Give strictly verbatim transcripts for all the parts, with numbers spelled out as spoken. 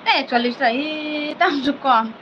Eh, chwalish ta, eh, tam suk kom.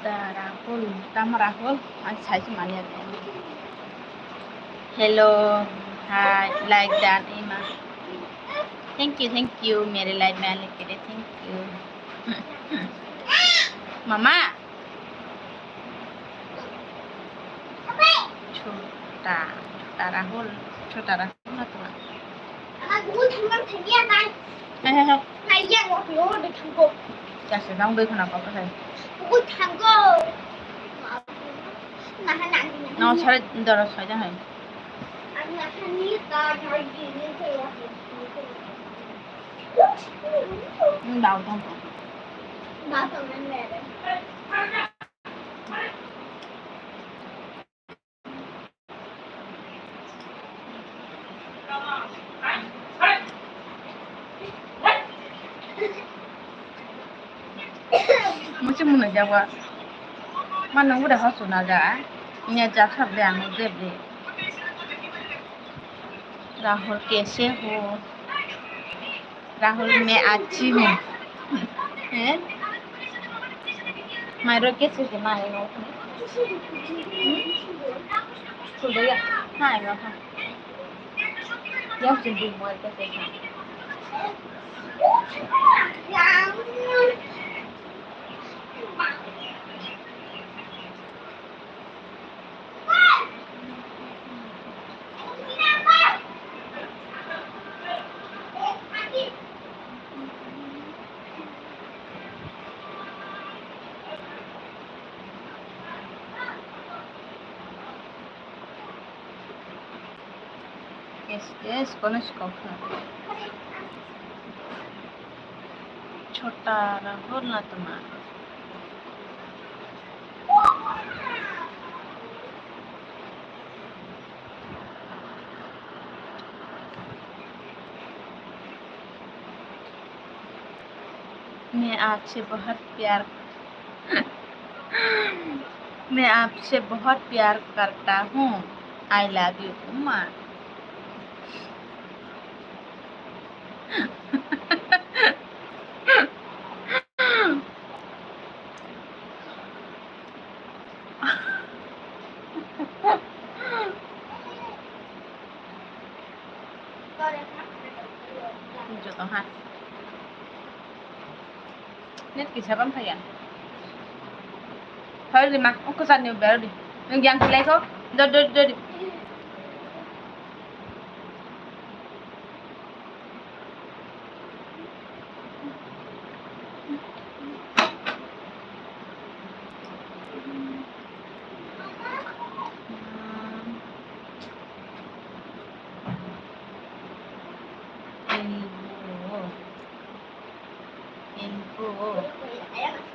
Da Rahul, tamo Rahul, ang sai se manya. Hello, hi, like dan ima. Thank you, thank you, mere like manya kere, thank you. Mama. Chota, Chota Rahul, Chota Rahul na tuma. Hey, hey, hey. Kasi nang bai khuna kok hai. No, sare doro soida hai. Dao tong tong. Musi munu jawa. Mano ure hosu na ja. Nya ja khap de ang de de. Rahul kaise ho? Rahul, मैं अच्छी हूँ। हैं? मारो कैसे से मारे हो? खुल गया। हाँ, आएगा, हाँ। क्या चीज़ दी मोबाइल पे देखा? Yes, yes, kono sikok na. छोटा राहुल ना तुम्हारा। मैं आपसे बहुत प्यार, मैं आपसे बहुत प्यार करता हूँ। I love you, अम्मा। Joto ha. Net kisa bang phaiya. Phai rima, oko sani bero di. Nung yang kilai ko. Do, do, do, di. Info. Info.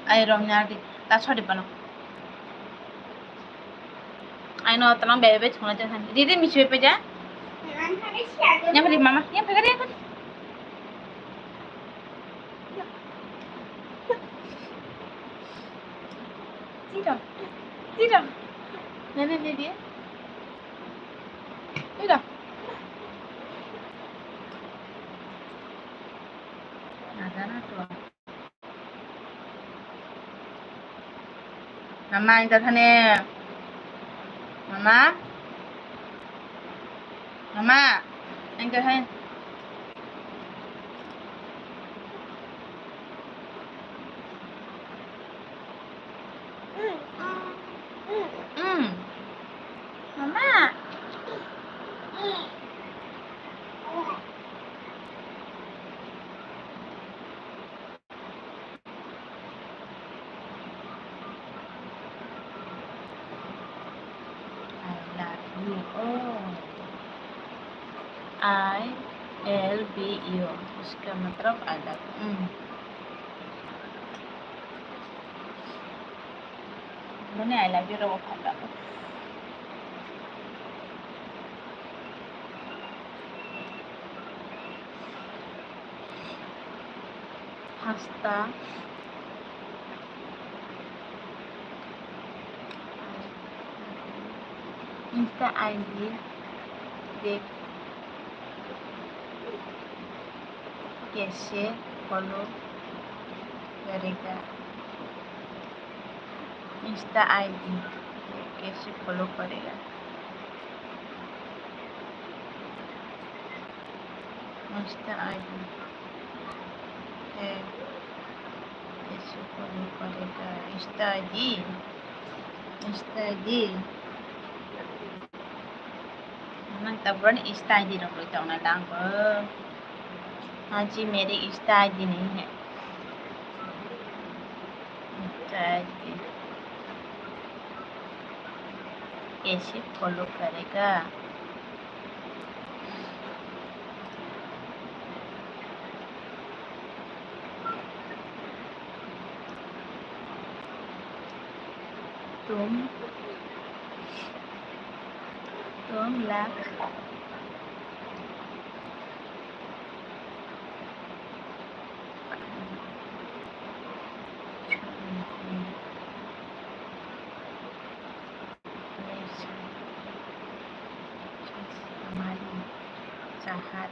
Ai, romnya di. Ta sori pano. Ai no, tanang bebe be chuna cha san. Didi mi chwe pe ja. Yang kali mama, yang kali, yang kali. Tira. Tira. Nene, nene. Tira. Nagana to. Mama, ang tathane. Mama. Mama, ang tathane. Mm. Mama. I love you. Oh. I L V you. इसका मतलब I love you. Mm. Mane I love you rok kha. Hasta. Insta I D de कैसे फॉलो करेगा? Insta I D कैसे फॉलो करेगा? Insta I D है, कैसे फॉलो करेगा? Insta I D, Insta I D. Nang tabuk ni Insta I D rok rwi tongnai lang bo. हाँ जी, मेरी Insta I D नहीं है। Insta I D कैसे फॉलो करेगा? तुम, तुम लाख हमारी चाहत,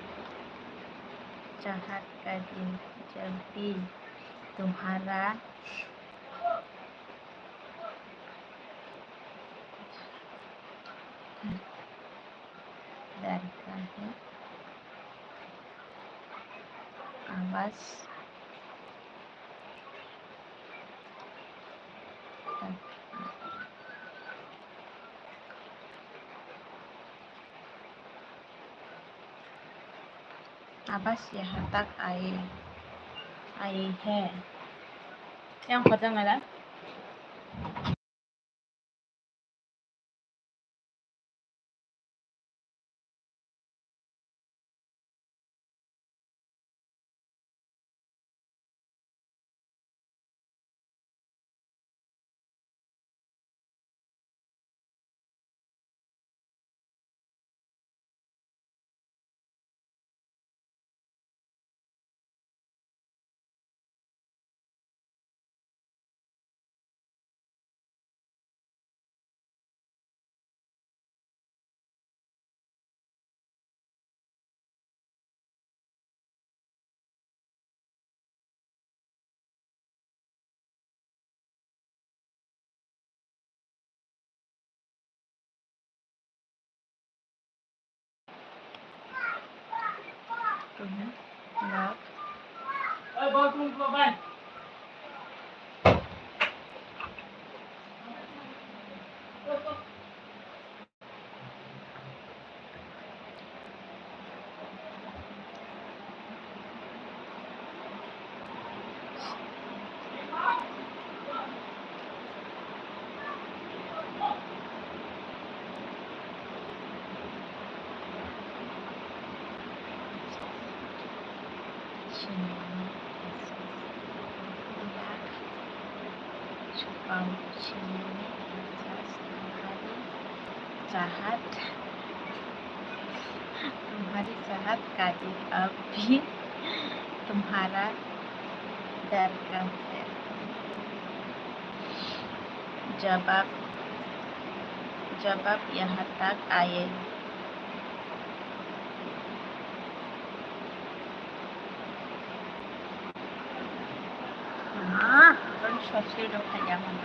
चाहत का दिल जब भी तुम्हारा दरकार है। आवाज आवाज यहाँ तक आए, आए हैं। Yang khajang ada? Love. Chini yak chupao chini yak chahat, tumhari chahat ka di, ab bhi tumhara darkar hai. Jawab, jawab yahan tak aaye. Ah, ang sosir do kaya mana.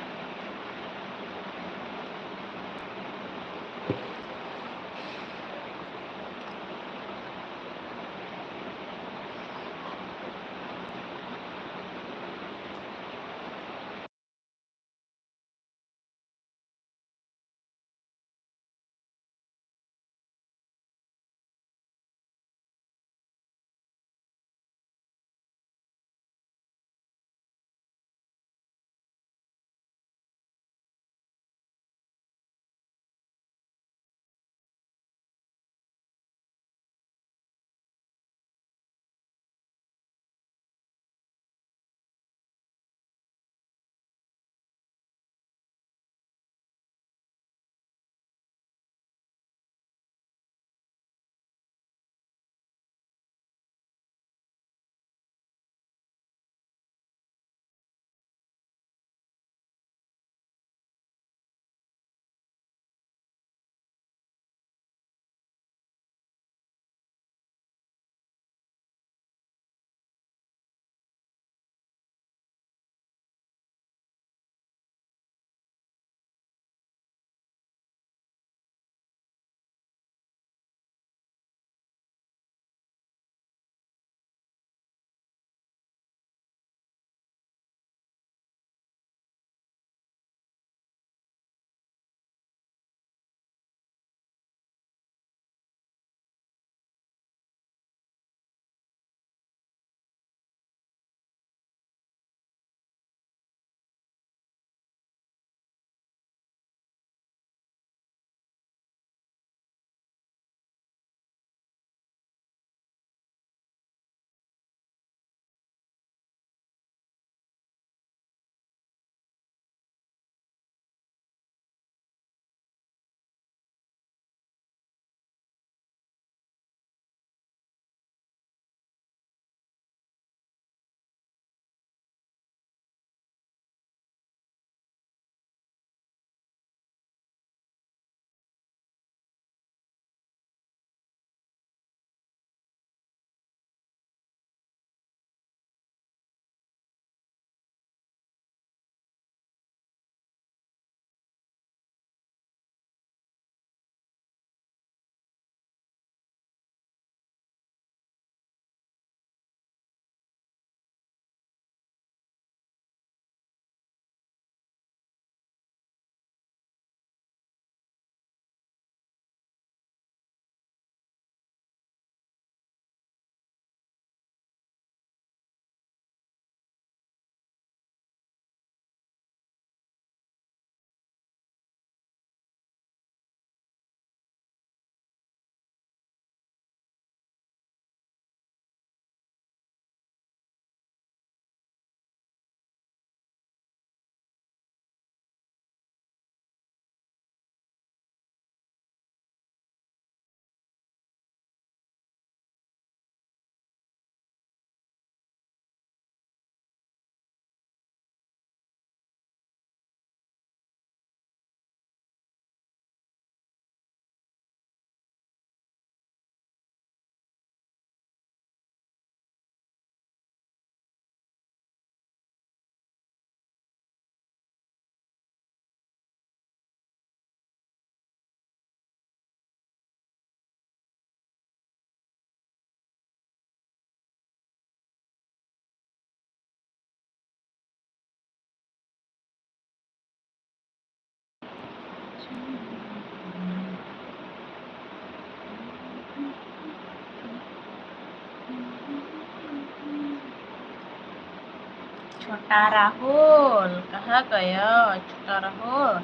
छोटा राहुल, कहाँ गयो छोटा राहुल?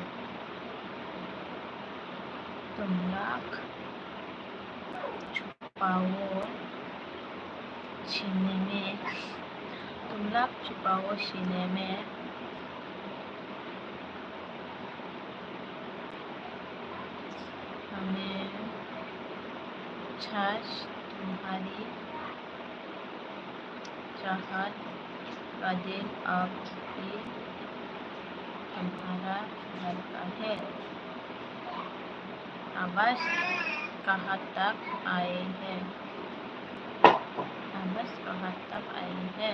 तुम लोग छुपाओ सीने में, तुम लोग छुपाओ सीने में, हमें छाछ तुम्हारी चाहत का दिल अब भी तुम्हारा धड़का है। आवाज कहाँ तक आई है? आवाज कहाँ तक आई है?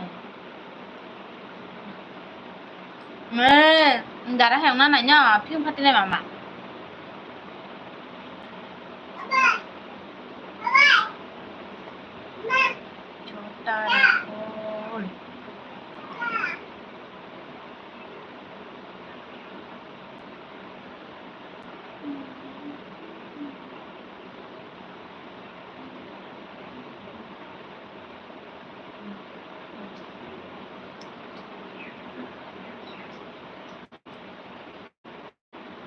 Me, dara heng na nai no, phim phati nai mama. Chota Rahul.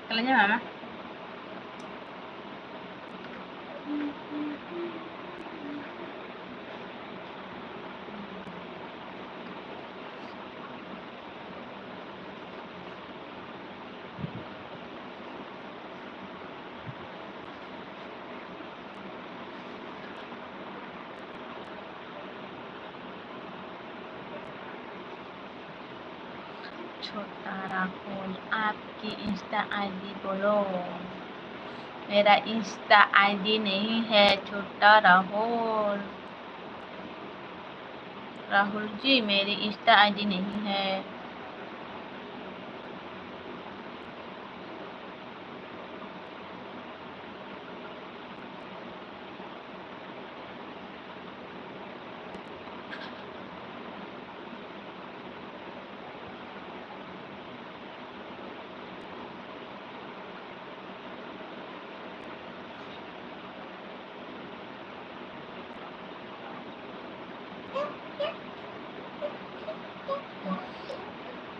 Kalanya mama. छोटा राहुल, आपकी Insta ID बोलो। मेरा Insta ID नहीं है, छोटा राहुल। राहुल जी, मेरी Insta ID नहीं है।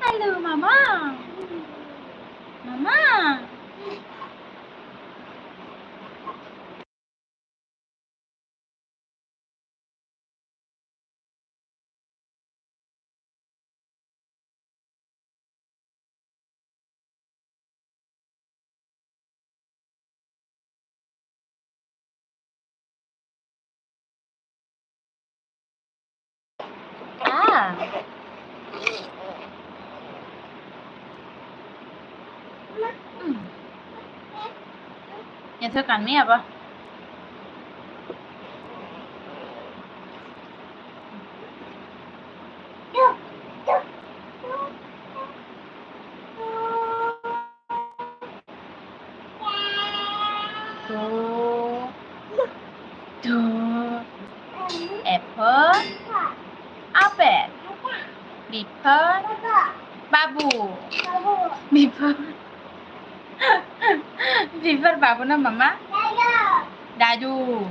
Hello, mama. Mama. Ah. Hmm. Nyathoe kanmi abo. Two, two, apple, apple. B for babu. B for, B for babu na mama? Dadu.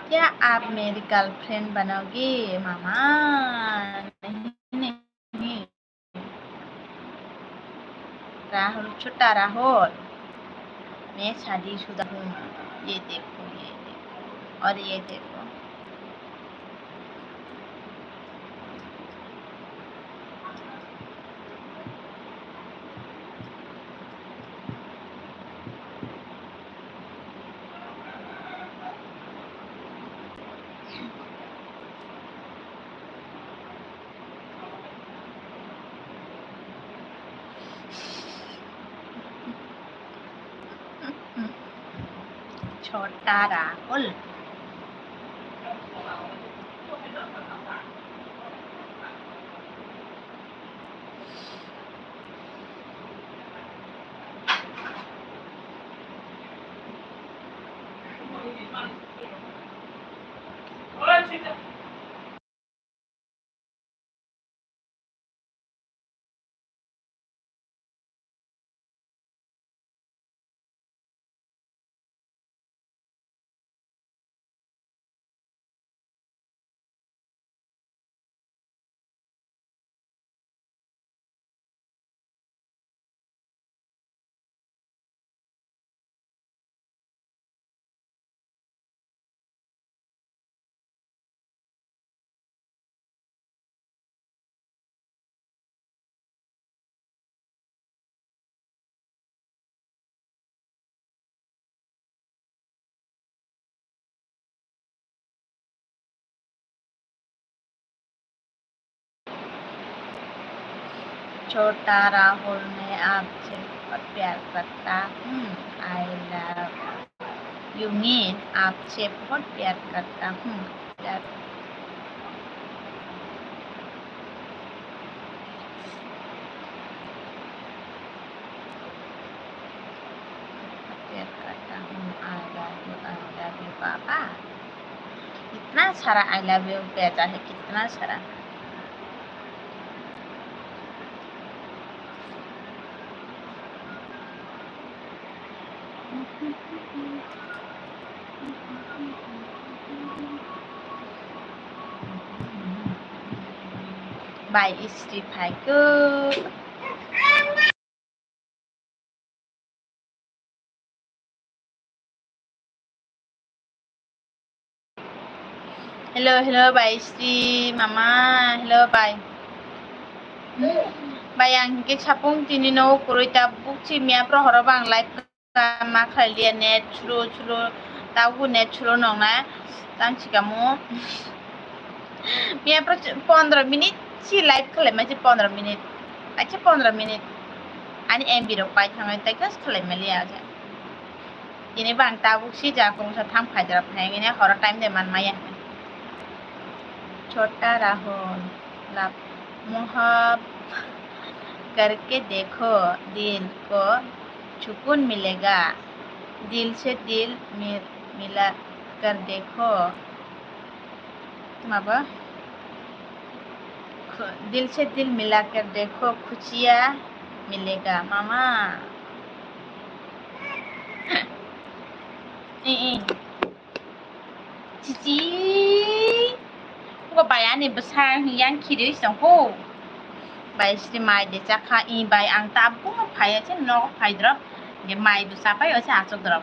क्या आप मेरी गर्लफ्रेंड बनोगे मामा? नहीं, नहीं। राहुल, छोटा राहुल। मैं शादीशुदा हूँ। ये देखो, ये देखो, और ये देखो। छोटा राहुल। छोटा राहुल, मैं आपसे बहुत प्यार करता हूँ। I love you mean आपसे बहुत प्यार करता हूँ। प्यार प्यार करता हूँ। I love you, I love you, पापा। इतना सारा I love you भेजा है, कितना सारा। Bai Sri phaikuk. Hello, hello, bai Sri, mama, hello, bai. Bai, ang hingke sapung tini no kwrwi ta bukchi miya pro horo bang live ma khlai liya, net slow, slow, ta bo net slow nong na, tang sikamo. Miya pro pondro minute si live khlai ma si pondro minute, acha pondro minute, ani M B rok pai thangwi tai khe khlai ma liya acha. Tini bang tabuk si ja kung sa thang phai jora phai ngini horo time de man maya. छोटा राहुल, love, मोहब्बत करके देखो, दिल को सुकून मिलेगा, दिल से दिल मि-, मिला कर देखो। Maba? खु-, दिल से दिल मिला कर देखो, खुशियाँ मिलेगा, mama. Eh, eh. Chichi. Bo bai ani bwsa yang khirwi song ko. Bai sri mai de chakha, i bai ang tabuk no phai se nogo phai drop. Ge mai bwsa pai o se achuk drop.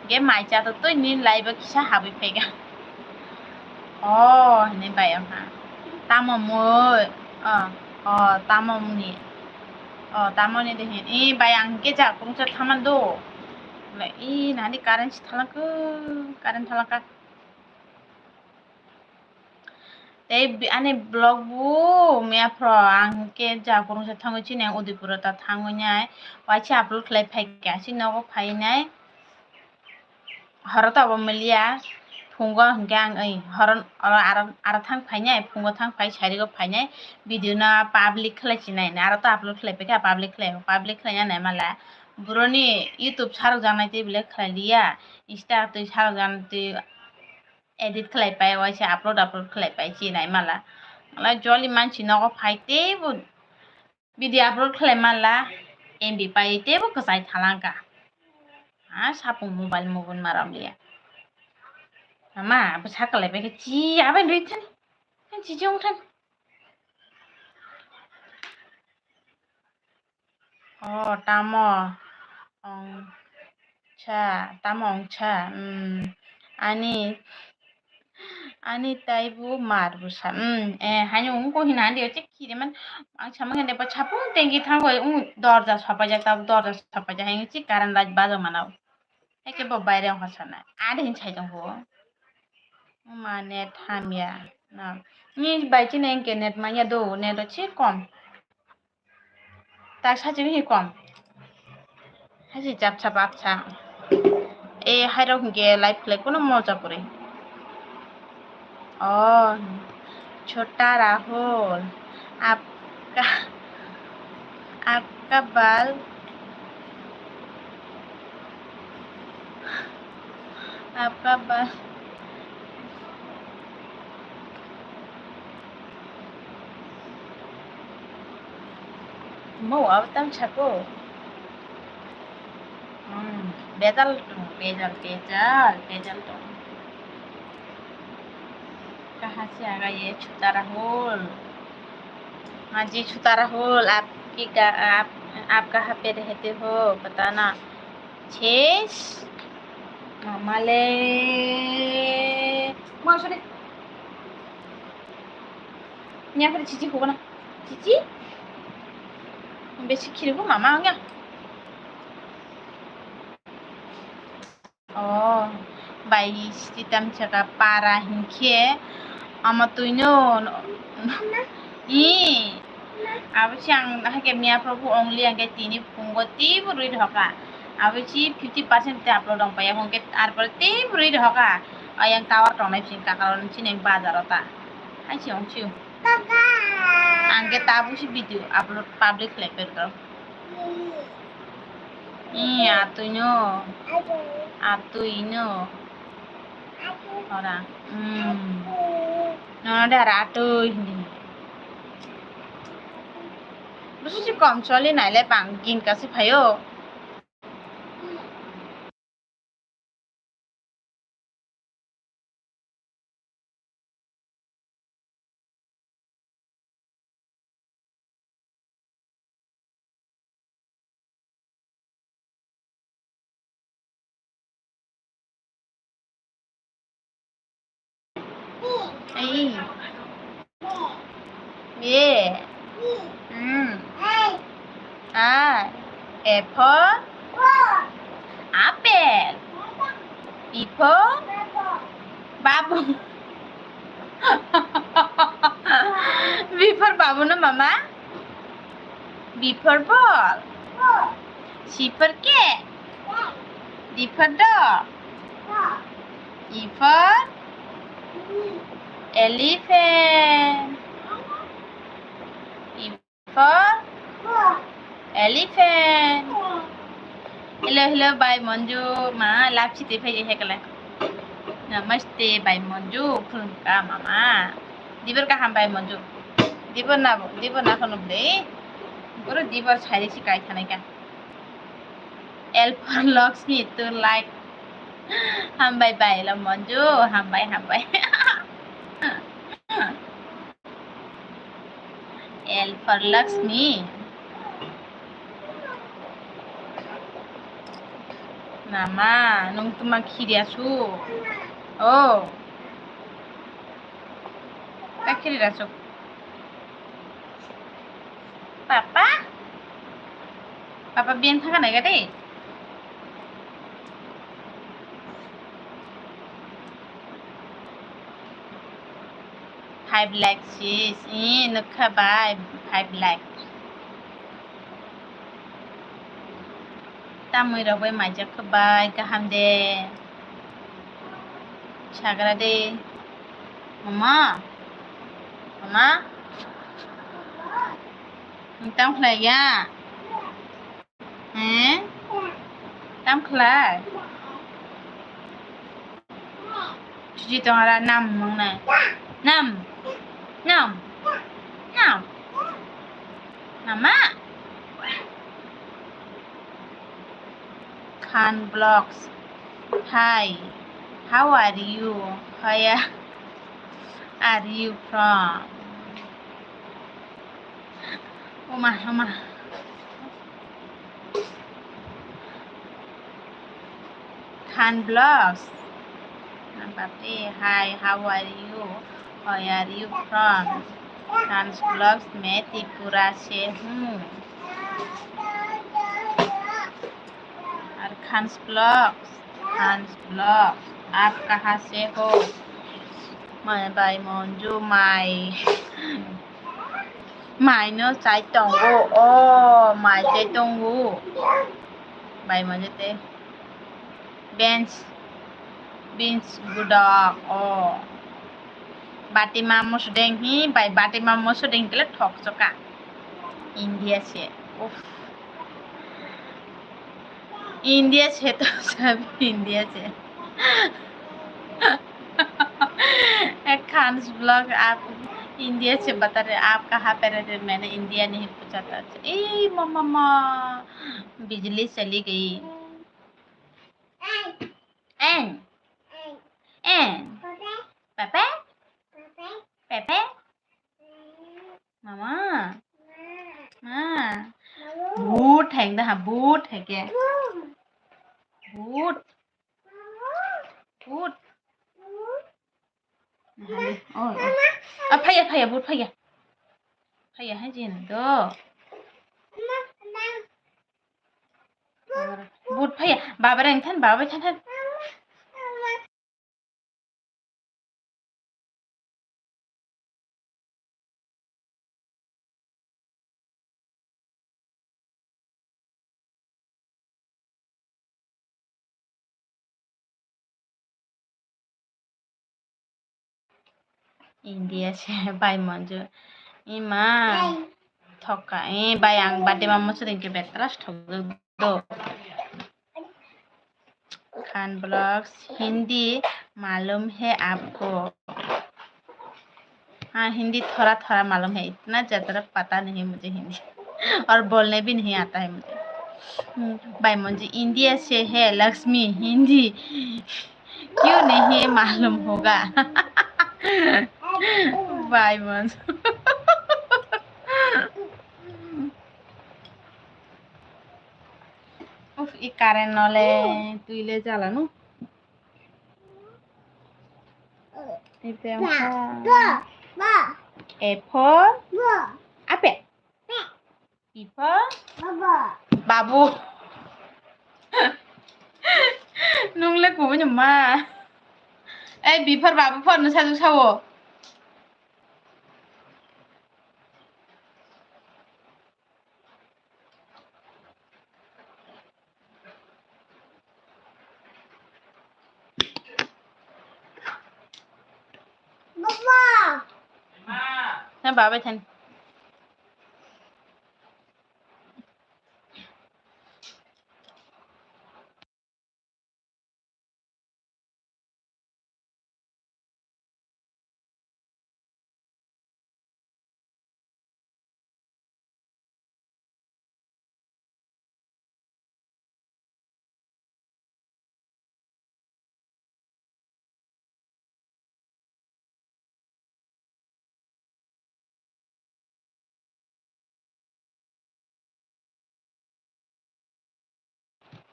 Ge mai cha to twi ni lai bo kisa habwi phai ga. Oh, hini bai ang ha. Tamo mui. Oh, oh, tamo muni. Oh, tamo ni de hin. I bai ang ke ja kung cha thaman do. Le i nani current thalangkha, current thalangkha. Tei bi-, ani vlog bo miya phro ang ke ja kung cha thangwi chini ang Udaipur o ta thangwi nai. Waisa upload khlai phai kha, si nogo phai nai. Horo to obo maliya, phungo hwnkhe ang, oi, horo, oro aro, aro thang phainai, phungo thang phai, sarigo phainai, video no public khlai chinai, aro to upload khlai paikha, public khlai, public khlai ya nai mala. Boroni YouTube sarok jaknai tei belai khlai liya, Insta twi sarok jaknai twi edit khlai pai, waisa upload, upload khlai pai chinai mala. Mala joli mansi nogo phai teibo video upload khlai manla, M B pai teibo kwchai thalangkha. Ha, sapung mobile mobile maram liya. Mama, bwsa kwlai bai khe chi abai rwi thani. Chi chi ong thani. Oh, tamo. Ong. Wngsa, tamo wngsa? Hmm. Ani, ani taibo mar bwsa. Hmm. Eh, haino wngkho hina andi oche khiriman. Ang sama khe bo sapung tengki thango, wng dorja sapaijak, tab dorja sapaijak, haino chi current light bajak mana. Eke bo baire wngkha sana. Adi hin sai tongkho. Ma net hamya. Na. Ni bai chini engke net manya do, net o chi kom. Tak sachi hi kom. Hachi chap chap apsa. E hairok hinkhe live khlai kuno moja pore. Oh, Chhota Rahul, apka, apka bal, apka bal. Mo wa tam chako. Hmm, bejal tong, bejal, bejal, bejal tong. Kaha se aga ye Chhota Rahul? Haan ji Chhota Rahul, aap ki ka, aap, aap kaha pe rehte ho, batana. Chesh. Mama le. Mo sore. Nya kare chichi hubana. Chichi? Besi khiribu mama ongya. Oh, bai siti tamchaka para hinkhe ama twino. Ih, abo se ang haikhe miya phuru only angkhe tini phungo teibo rwi rwkha. Abo se fifty percent te upload wng paiya, hwnkhe arpore teibo rwi rwkha. Ayang tower tongnai bising kakaroni chini bazaro ta. Hai se ong sio. Angkhe tabuk se video upload public khlai phaikha. Ih, atwino. Atwino. Ora. Hmm. Nono de aro atwi hindi. Busu si kom choli naile bang gin kasi phaio. Ai. Ye. Mm. A. A for apple. B for babu. B for babu na mama? B for ball. C for cat. D for dog. E for elephant. E for elephant. Hello, hello, bhai Manju. Ma, love site phai je hekla. Namaste, bhai Manju. Khulumkha, mama. Dibor kaham, bhai Manju. Dibor na, dibor na kono ble. Guru dibor sari si kai thanai ka. L for Lakshmi, two like. Hambai bai lo Manju, hambai, hambai. L for Lakshmi. Mama, nwng tuma khiri asu? Oh. Ta khiri asu. Papa? Papa biyan thangka nai gade? Five lakh sis. Ih, nukha bai, five lakh. Tamwi rok bai maijak kha bai, kaham de. Sagra de. Mama. Mama. Nwng tam khlai ya? He? Tam khlai? Chuji tong ara nam mung nai. Nam. Nam. Nam. Mama. Khan Vlogs. Hi, how are you? Where are you from? Oma, oma. Khan Vlogs. Bapre, hi, how are you? Where are you from? Khan Vlogs, मैं त्रिपुरा से हूँ। Ar Khan Vlogs, Khan Vlogs, आप कहाँ से हो? Mai bai Monju, mai. Mai no chai tongo, o mai chai tongo. Bai Monju te. Bench, bench budok, o. Batima mosodeng hi, bai batima mosodeng kele thok choka. India se. Uff. India se to sabi India se. Ek Khan Vlog aap India se bata rahe, aap kahan pe rehte, maine India nahi pucha tha. Ei mama ma, bijli chali gayi. En. En. Pepe. Pepe. Mama. Ma. But hai da ha, but hai ke. But. But. Oh, oh. Ah, phaiya, phaiya, but phaiya. Phaiya hai jin do. But phaiya. Baba reng than, baba than than. India se bai Monju. Ima thoka, eh, bai ang birthday ma mosodeng ke betras thok do. Khan Vlogs, Hindi मालूम है आपको? हाँ, हिंदी थोड़ा थोड़ा मालूम है, इतना ज्यादा पता नहीं मुझे हिंदी। और बोलने भी नहीं आता है मुझे। हम्म, bai Monju, India se hai Lakshmi, Hindi क्यों नहीं मालूम होगा? Bai Monju. Uf, i current no le, twi le jala no. Item for apple. Apple. Before babu. Nung le kubui ni ma. Ei, before babu phone no sajak sao. Baba. Baba than.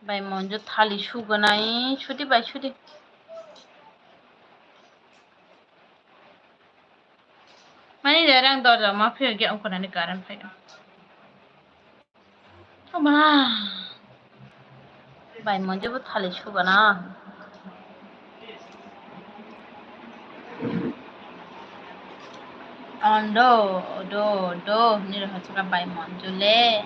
Bai Monju thali suganai, sudi bai sudi. Mani jare ang dorja ma phiyok ge ongkhornani current phaiyo. Oma. Bai Monju bo thali sugana. Ondo, do, do, hinwi rw hochka bai Monju le.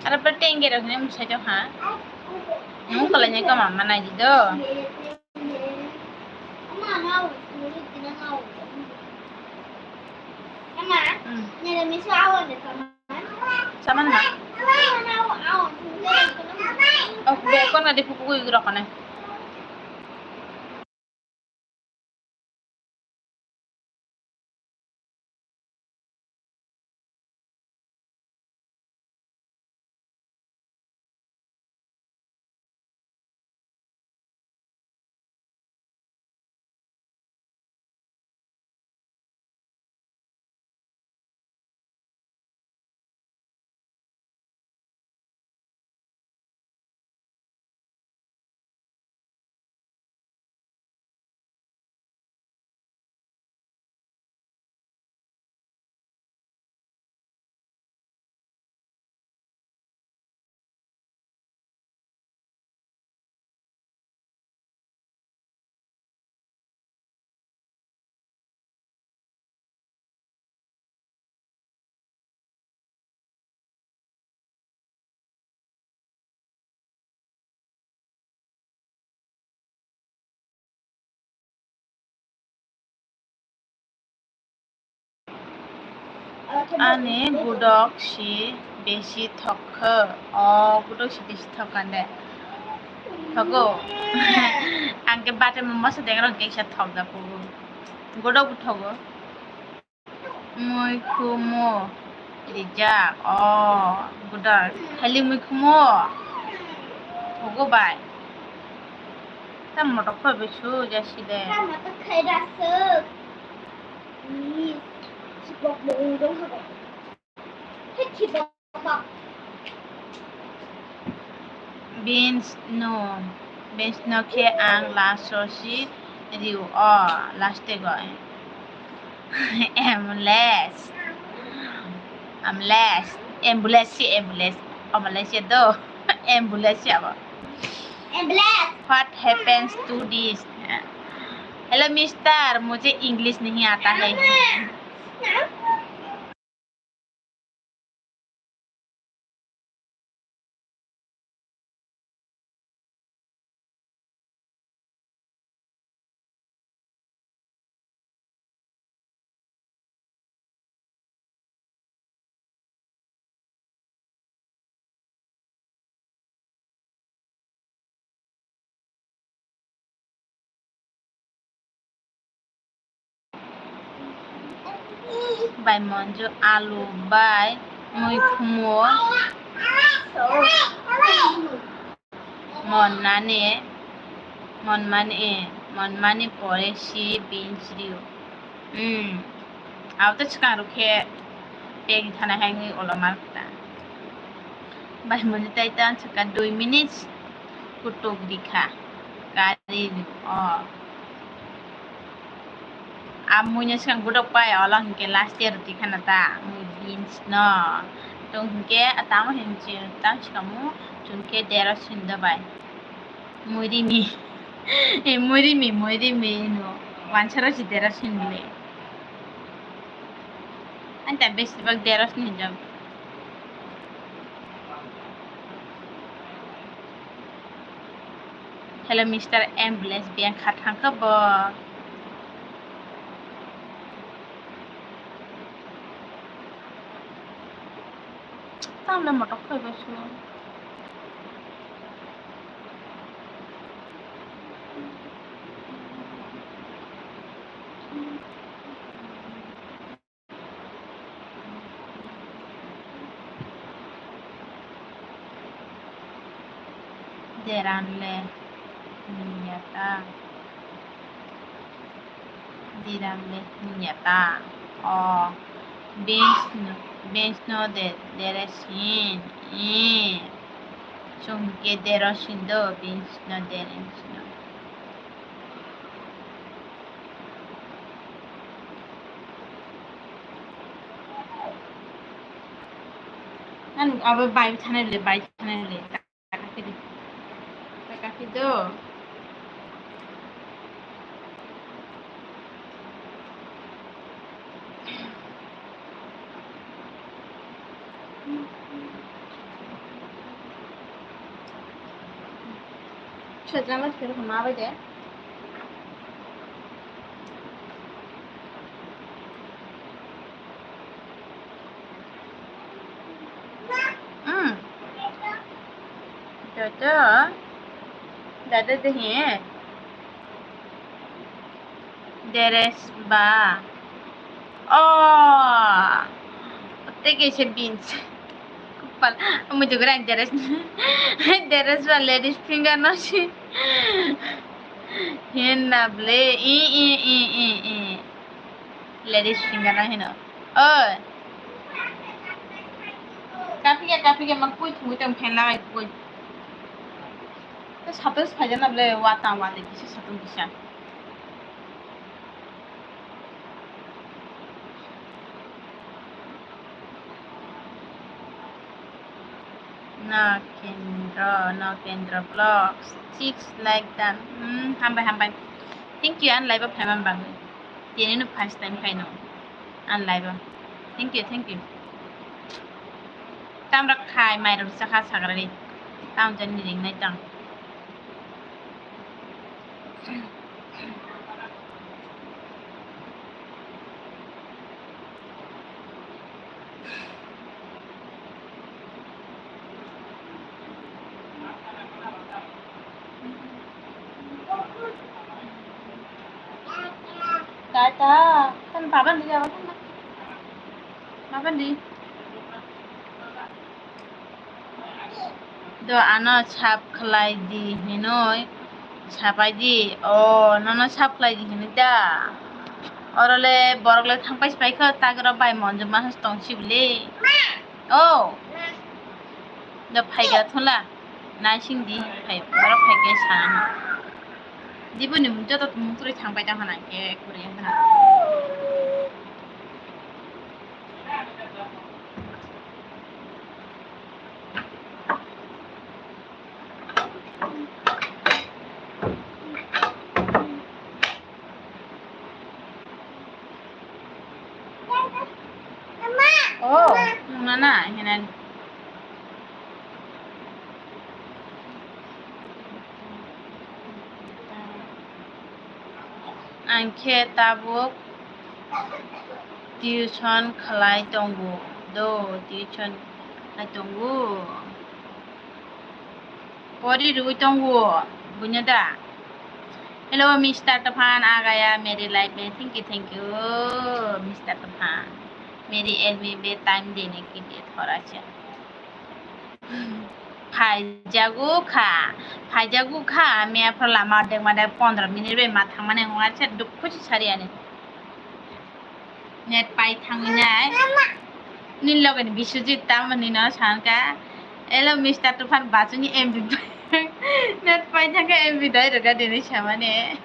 Aro pore tengke rok ni mwsai to ha. Nung kwlai ni kama manai di do. Hmm. Saman ma. Oh, be kon ngadi pupu gui rok ne. Ani gudok si besi thok kho. O gudok si besi thok kande. Thogo. Ang ke bate mo masa dengra ke sa thok da pugu. Gudok bu thogo. Mui khumo rijak. O gudok. Khali mui khumo. Thogo bai. Ta motok kho besu jasi de. Ta motok khai da suk. Ni chibok mo ung dong ha. He chibok. Beans no, beans no khe ang last o si riu o, last o. Ambulance. Ambulance. Ambulance si ambulance. Ambulance do. Ambulance abo. Ambulance. What happens to this? Hello mister, मुझे English नहीं आता है. Bai monjo alu bai mui khumo. Mon nani, mon mani, mon mani pore si beans riu. Hmm. Abo to swkang rok khe pek thana hai wngwi ulo mar kha. Bai muni tai ta swkang dui minutes kutuk di kha. Kari o. A mui no swkang gudok pai, olo hinkhe last year rwtwi khana ta, mui beans no. Tong hinkhe tamo hinwi tamo swkang mu, chwng khe dera sin da bai. Mui rimi. E mui rimi, mui rimi no. Wansaro si dera sin le. Ani ta besibak dera sin jam. Hello, mister Ambulance, biyang kha thangkha bo. Tamle motok khaibasu. Deran le niyata. Deran le niyata. O beans no, beans no de, dere sin. I. Chungke dero sin do, beans no dere sin. Nang abo bai thanai le, bai thanai le. Kaki di. Kaki do. Sejana sir hama bai de. Hmm. Joto. Dada de he. Dress ba. Oh. Tei kaisa beans. Kopal. Amo jogora ang dress. Dress ba ladies finger no si. Hinna ble. I, i, i, i, i. Ladies finger no hino. Oi. Kaphiya, kaphiya, ma koi thumui tong phen lagai koi. Te satung se phaijana ble, wa tang wa de kisa satung kisa. Nakendra, Nakendra Vlogs, six like done. Hmm, hambai, hambai. Thank you, ang live o phaimani bagwi. Tini no first time phaino. Ang live o. Thank you, thank you. Tamra khai, mairok chakha sagrari. Tam jani ringnai tang. Tata, kan baban di jawa kan? Baban di. Do ano sap khlai di hinoi sapai di. O, nono sap khlai di hinoi da. Oro le borok le thang pai pai kho, tagro bai monjuma has tong sibli. O. Do phaiga thola. Naising di phai, borok phai ke sana. Diboni mung joto mung turi thang pai tang hana ke kuri hana. Oh, nana, hinani. Ang khe tabuk tuition khlai tongo, do, tuition khlai tongo. Pori rwui tongo, buino da? Hello, Mister Tufan, a gaya mere life mein. Thank you, thank you, Mister Tufan. Mere el mein bhi time dene ke liye thoda sa. Phaijago kha, phaijago kha, miya phor lama dengma de pondro minute bai ma thangmani hwnga se dukhu se sari ani. Net pai thangwi nai. Nini loge ni Biswajit tamoni no sanka. Hello, Mister Tufan, bachuni M B pai. Net pai thangka M B dai roga dini samani.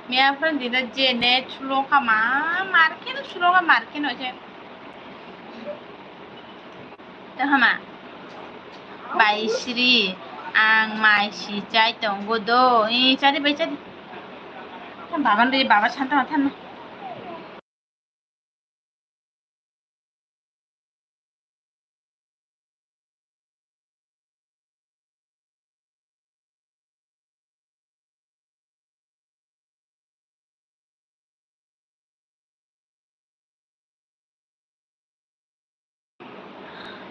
Miya phone dino je net sulo kama, marke no sulo ka marke no je. Tei hama? Bai Sri, ang mai si chai tongo do. Ee, chadi bai chadi. Tang baban ri, baba santa mathan.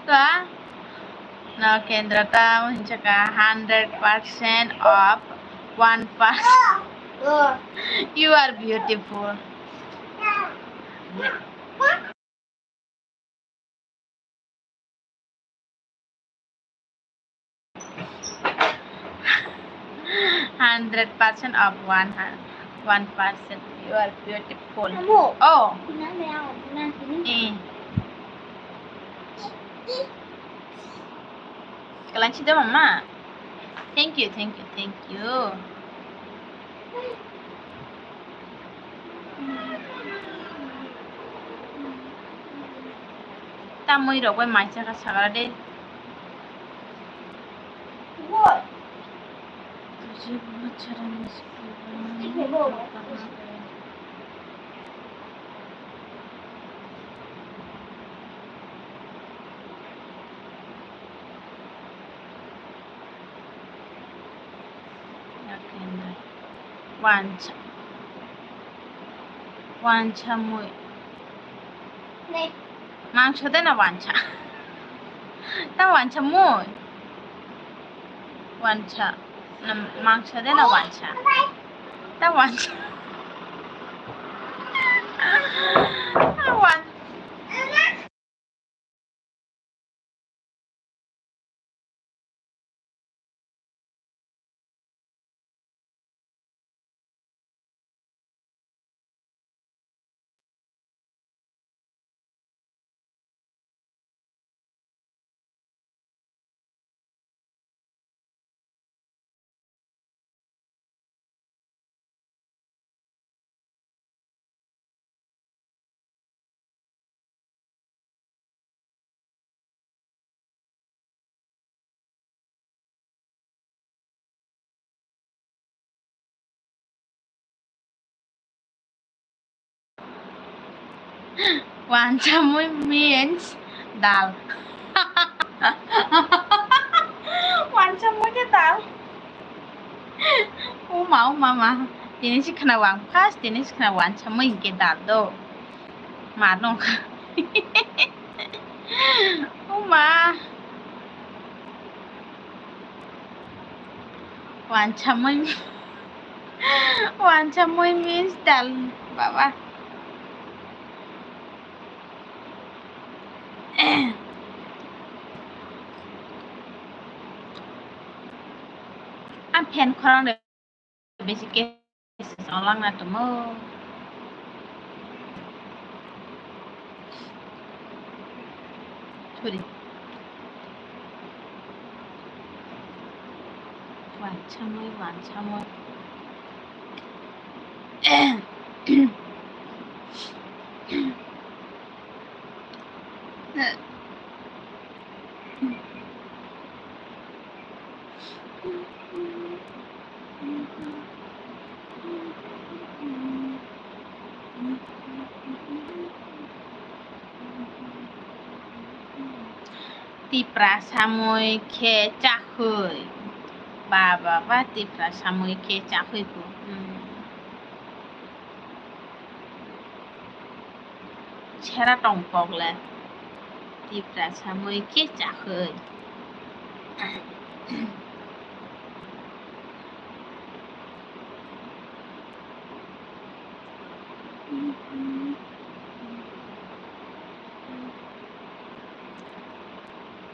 Ta? No, Kendra ta, hinchaka hundred percent of one percent. You are beautiful. Hundred percent of one hun-, one percent. You are beautiful. Amo. Oh. Ina me ako, ina sini. Eh. Kalanchi da mama. Thank you, thank you, thank you. Tamwi rok bai mai chakha sakra de. Wansa. Wansa mui. Mangso de na wansa? Ta wansa mui. Wansa. Na mangso de na wansa? Ta wansa. Wan- Wansa mui means dal. Wansa mui khe dal. Uma, uma, ma. Tini si khna wang first, tini si khna wansa mui hingke dal do. Ma nung. Uma. Wansa mui, wansa mui means dal, baba. Ang fan khorang de bisi ke songlang na tumo. Sorry. Wansa mui, wansa mui. Tiprasa mui khe chakhwi. Ba, ba, ba, Tiprasa mui khe chakhwi bo. Hmm. Sera tong kok le. Tiprasa mui khe chakhwi.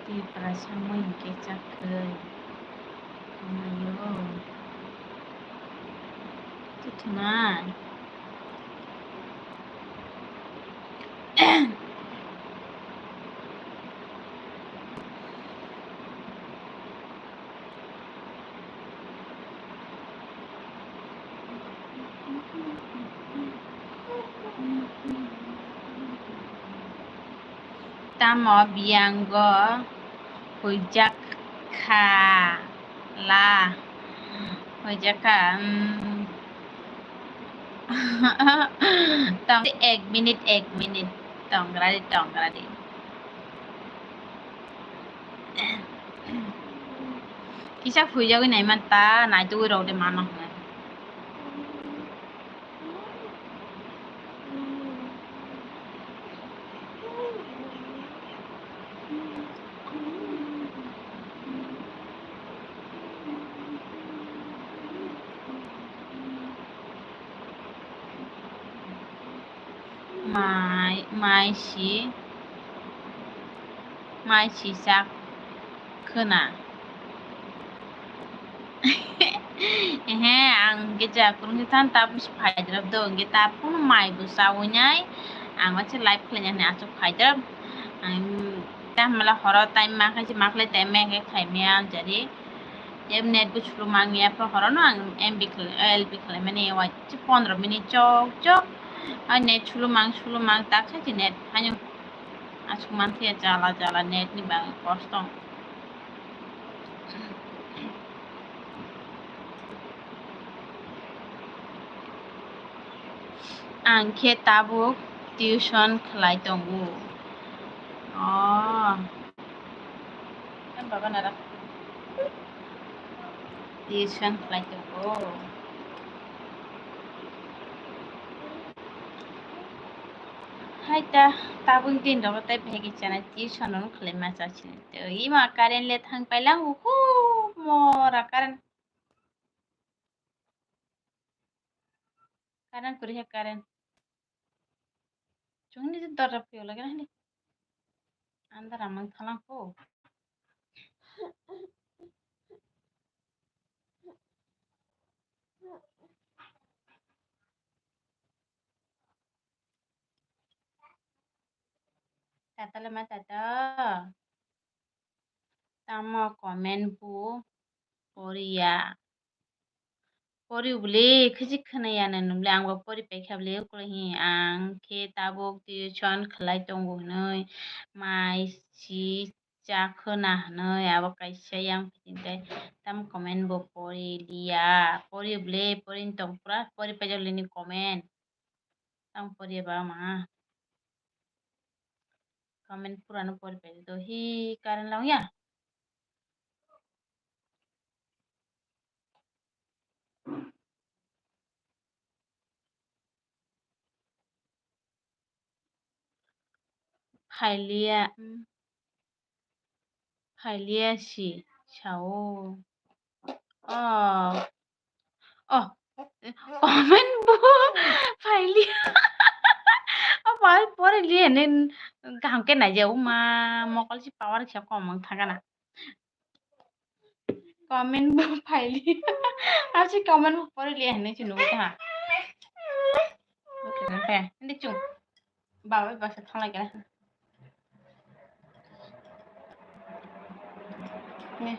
Tiprasa mui hingke chakhwi. Mayo. Tithma. Tamo biyango huijak kha la? Huijak kha, um. Tong, ek minute, ek minute. Tongradi, tongradi. Kisa huijagwi naimanta, naitugwi rok de mano hwnwi. Mai, mai si, mai si sak khwna. Ehe, ang hwnkhe ja kwrwngsa than, tabuk se phaidrop do, hwnkhe tabuk mai bo chawi nai, ang waisa live khlaina hinwi aswk phaidrop. Ang tei hamla horo time ma khe se ma khlai time ma khe khaimya jari. Em net bo chulumang ya pho horo no ang M B khlai, L B khlai mani wai. Pondro minute chok chok. Ai net sulumang sulumang tak sai net haino aswk manthiya jala jala net ni bagwi kosto. Ang khe tabuk tuition khlai tongo. Oh. Baba nara. Tuition khlai tongo. Hai ta, tabuk din rogo tei bhegi chana tuition rok khlai ma cha chini. Tei ima current le thang paila, uhu, mora current. Current kuri he current. Chungni je dorja phiyok lagi na hindi. Andar amang thalang ko. Tata le ma tata. Tamo comment bo poriya. Pori bole khejik khwnaya nwngle, ang bo pori paikha bole, uklo hi ang khe tabuk tuition khlai tongo hinwi mai si cha khwna hinwi abo kaisa yang phi tei tamo comment bo pori liya. Pori bole, pori tong pura, pori paijak le ni comment. Tamo poriya ba ma. Comment purano pori pai do hi current lang ya. Phailiya, mm. Phailiya si sao. Oh. Oh. Comment bo phailiya. Oh, pore, pore liya ne kaham khe naijao ma mokol si power khe kom wng thangana. Comment bo phailiya. Asi comment bo pore liya hinwi se nugwi tha. Hindi chung. Baba basa thanglai khe. Ne.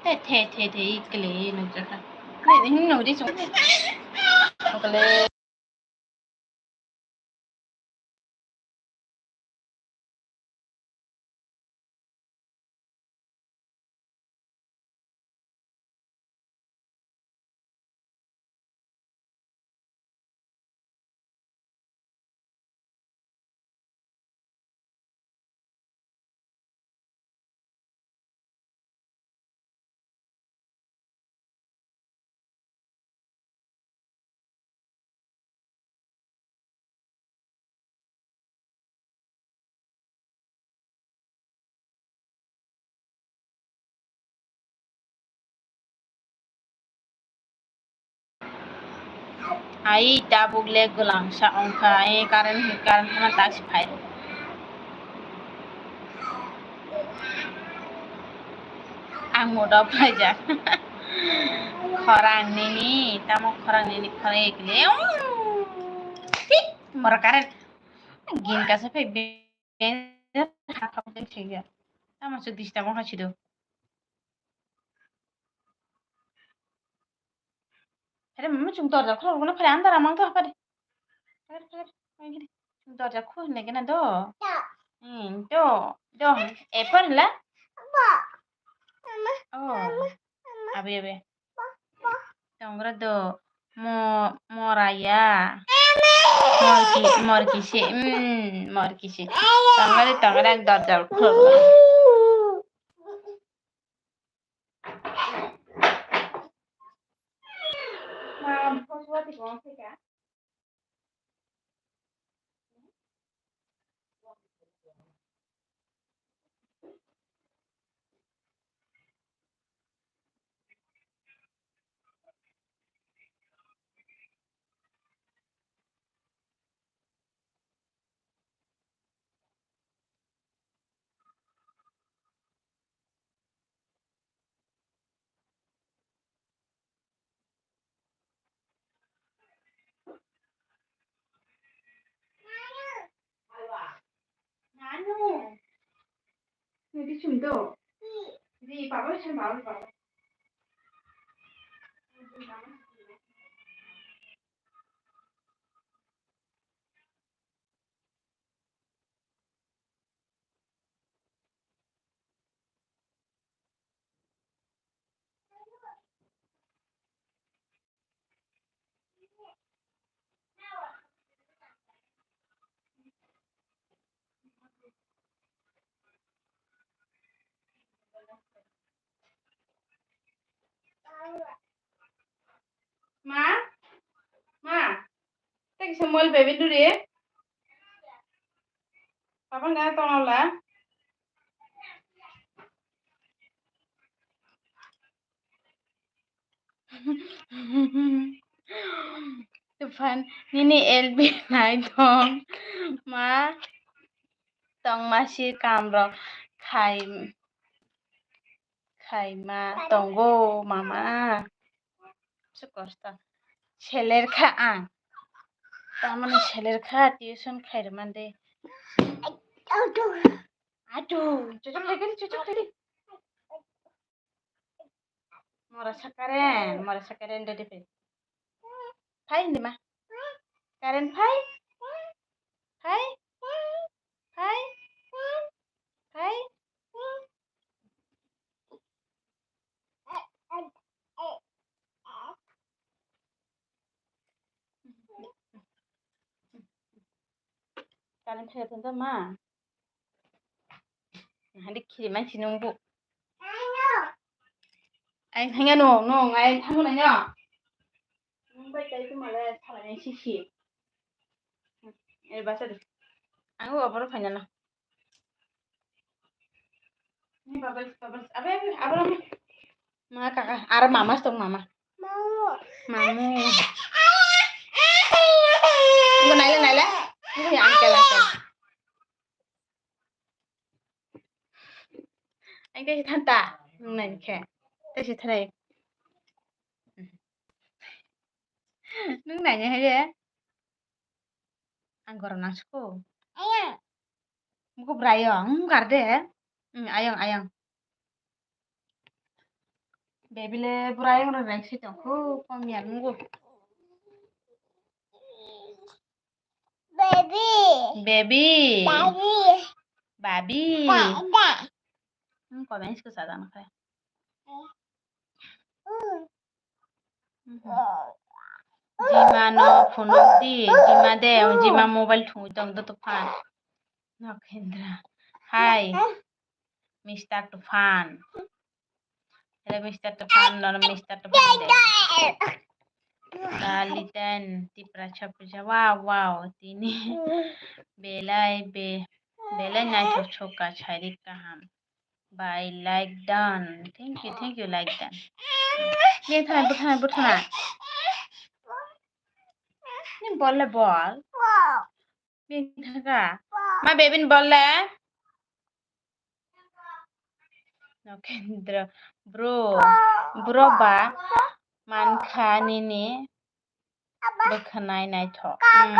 Te, te, te, te, ikle, nukjakha. Ne, ne, nukdi chung. Okle. Ai tabuk le gwlangsa wngkha, ai current, current hwnba taksi phai. Ang mood off khlaijak. Khorang nini, tamo khorang nini khorang ekle. Tik, mora current. Gin kasa phai be-, be-, hakap den singya. Tamo se disturb wngkha sido. Phere mama chung dorja khulok rwgwno phere andar amang to hapari. Phere, phere, phere, phere. Chung dorja khul hinwi gana do. Hmm, do, do. Apple la? Oh. Abi, abi. Tongra do. Mo, moraya. Morki, morki si. Hmm, morki si. Tongra, tongra dorja khul. Nanu. Nidi sum do. Di, baba sum, baba, baba. Ma? Ma? Samuel baby duri. Papa nga tong la. Tufan nini L B nai tong ma tong ma si kam rok khai. Khaima tongo mama. Bwswk kosto. Seler kha ang. Tamani seler kha tuition khairwmani de. Adu, chuchuk khaikhe, chuchuk khaikhe. Mora sa Karen, mora sa Karen dede pe. Phai hindi ma. Karen phai. Phai. Phai. Phai. Karen phai thangkha ma. Hadi khiri mansi nungbu. Ai thangya no, no, ai thango na nya. Nung bai tai tu male thalai sisi. Eh, basa de. Ang o aboro phai na. Ni bubbles, bubbles. Abe, abe, aboro. Ma kaka, ar mama stong mama. Mamu. Mamu. Ngu naile, naile. Ngu ya angkel, angkel. Ang tei si thanta. Nung nai khe. Tei si thanai. Nung nai ni hai de. Ang goro nang suku. Ayang. Muku brayong. Hmm, gar de. Hmm, ayang, ayang. Baby le brayong rok reng si tong khu. Kom ya nungu. Baby. Baby. Daddy. Babi. Dada. Hmm, komen sku sadang khe. Hmm. Jima no phone di, Jima de, Jima mobile thungwi tong do tufan. Nokhendra. Hi, Mister Tufan. Hello, Mister Tufan, no, Mister Tufan de. Dalitan, Tipra Chapra, wow, wow, tini. Belai, be, belai naithok soka, chairik kaham. By like done. Thank you, thank you, like done. Bini thana, bini thana, bini thana. Ni bol le bol. Bini thaka. Ma bebin bol le. Nokhendra. Bro. Bro ba. Mankha nini. Bwkhanai naithok. Hmm.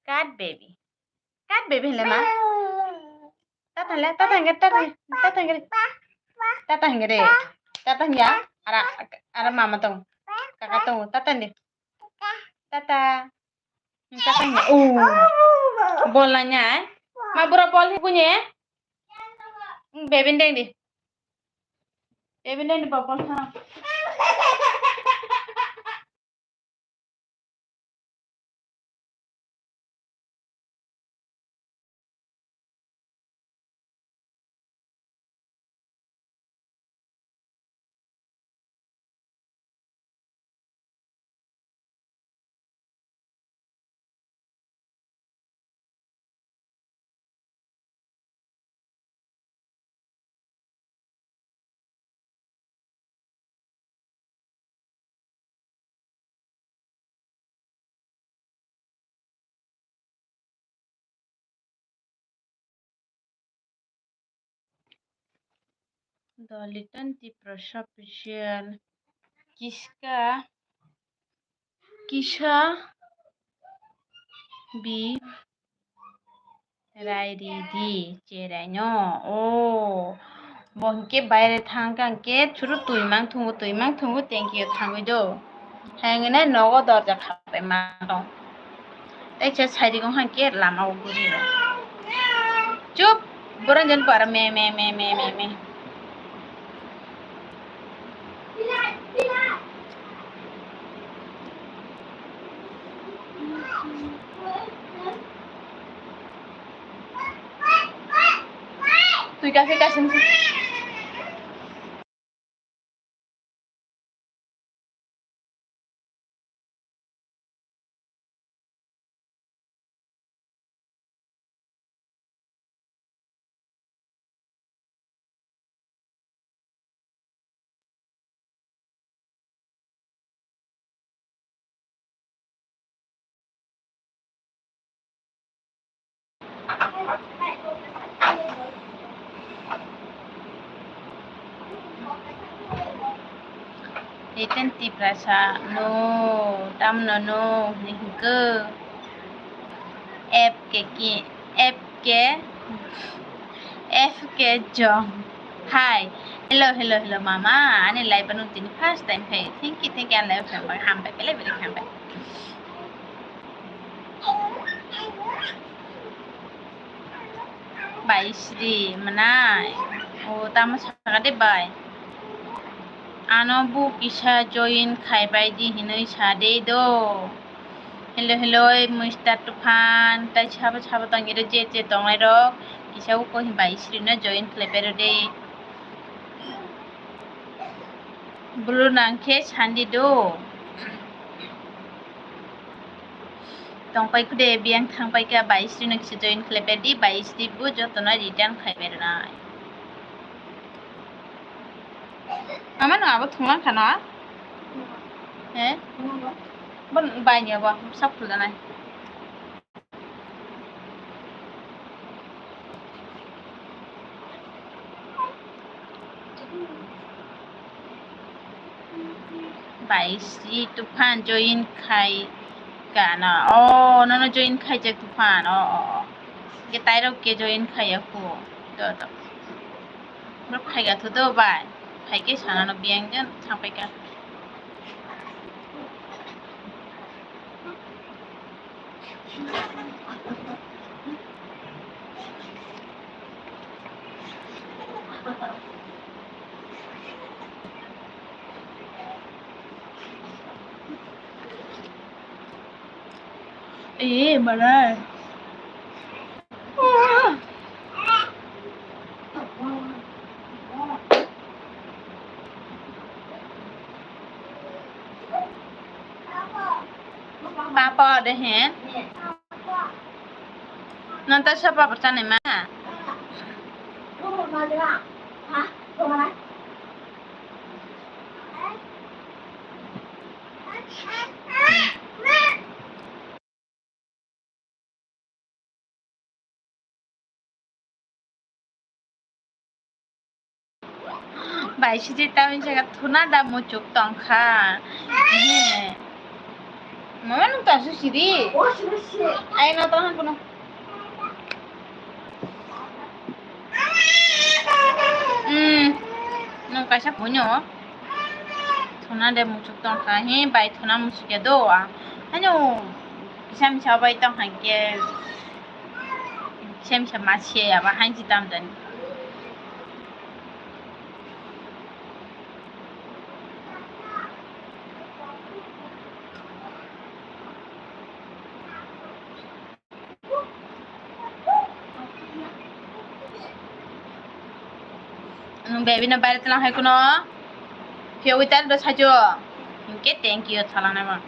Cat baby. Cat baby hinle ma? Tata hinle, tata hinle, tata hinle, tata hinle. Tata hinle de. Tata hinle. Ara, ara mama tong. Kaka tong. Tata hinle. Tata. Tata hinle. Oh. Bol nanya, eh? Ma bura bol hi punya, eh? Baby deng di. Baby deng di bol bol ha. Dolitan Tiprasa official. Kiska, kisa bi rai ridi cherai no. Oh, bo hingke baire thangkha hingke churu twi mang thungo, twi mang thungo, tengki o thangwi do. Hengene nogo dorja khapai ma tong. Tei khe saidigo hwnkhe lama o guri rw. Chup! Borok jon para me, me, me. Twi kaisa kaisa. Iten Tiprasa no, tamno no hwnwi hwnkhe. F K ki, F K, F K Jong. Hi. Hello, hello, hello, mama. Ani live ano tini first time phai. Thank you, thank you. Ani live phai hambai, belai belai hambai. Bai Sri mwnai. O tamo saka de bai. Ano bo kisa join khai bai di hinwi sa de do. Hello, hello, Mister Tufan. Tai sabo sabo tongiro je je tongnai rok. Kisa uko hin Bai Sri no join khlai bai ro de. Bulu nang khe sandi do. Tongpai kude biyang thangpai kha Bai Sri no kisa join khlai pai di, Bai Sri bo jotono return khai pai rwnai. Mama no abo thunglang khano? He? Bon bai ni abo sak phulnai. Bai Sri Tufan join khai kana. Oh, nono join khai jak Tufan. Oh, oh, oh. Ke tairok ke join khai ya ko. Do, do. Bro khai ga thu do bai. Khai ke sana no biang jan thangpai ka. Eh, marai. Papa de he. Natasha papa chani ma. Bai sidi tamni jaga thuna da muchuk tongkha. He. Mama nung tasu sidi. Ai na tong kuno. Hmm. Nung kaisa punyo. Thuna de muchuk tongkha. He bai thuna muchuk ya do. Ano. Kisa misa bai tong hangke. Kisa misa ma se aba hanji tam dan. Nung baby no baire tlang hai kuno. Phiya wi tar do sajo. Hinke thank you thalang nai ma.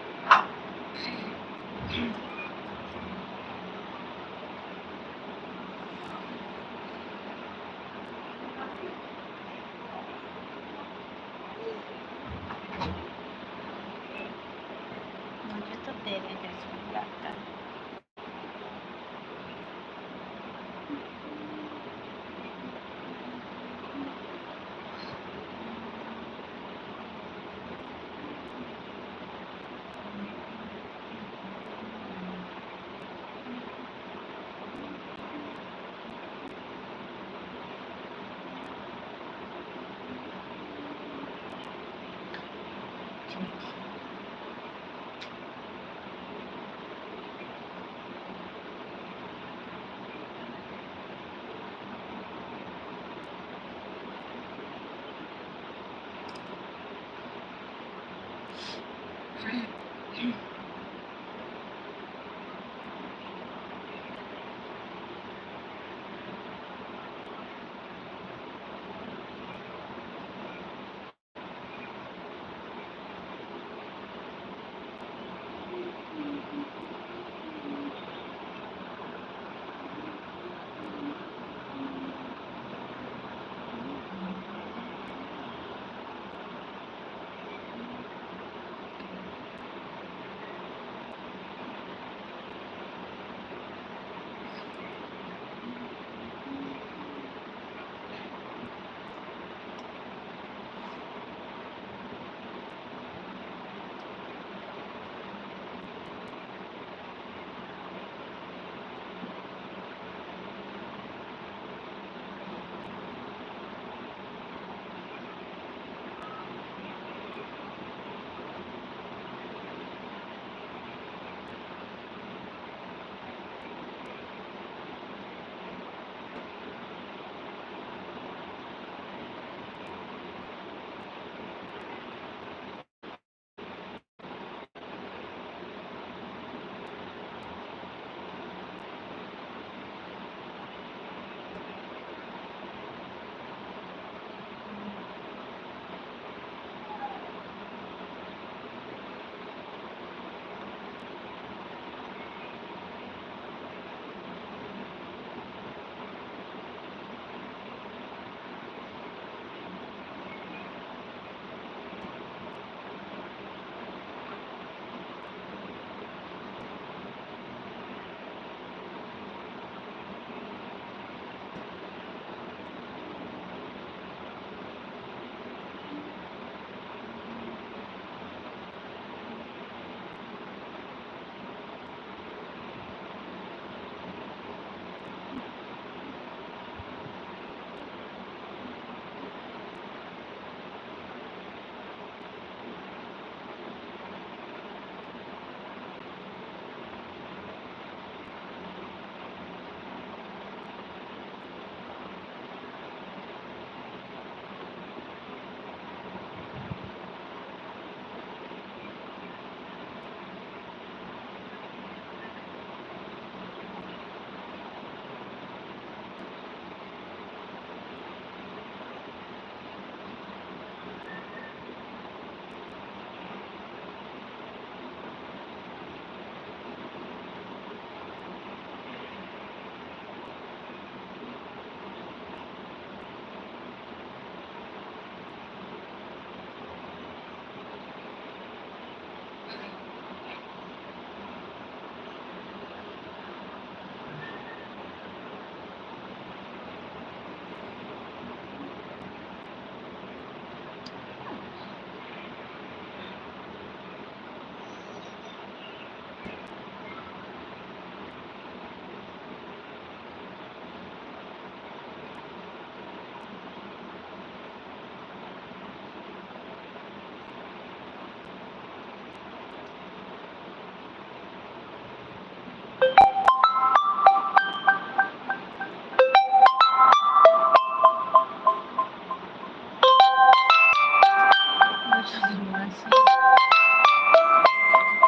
Masi.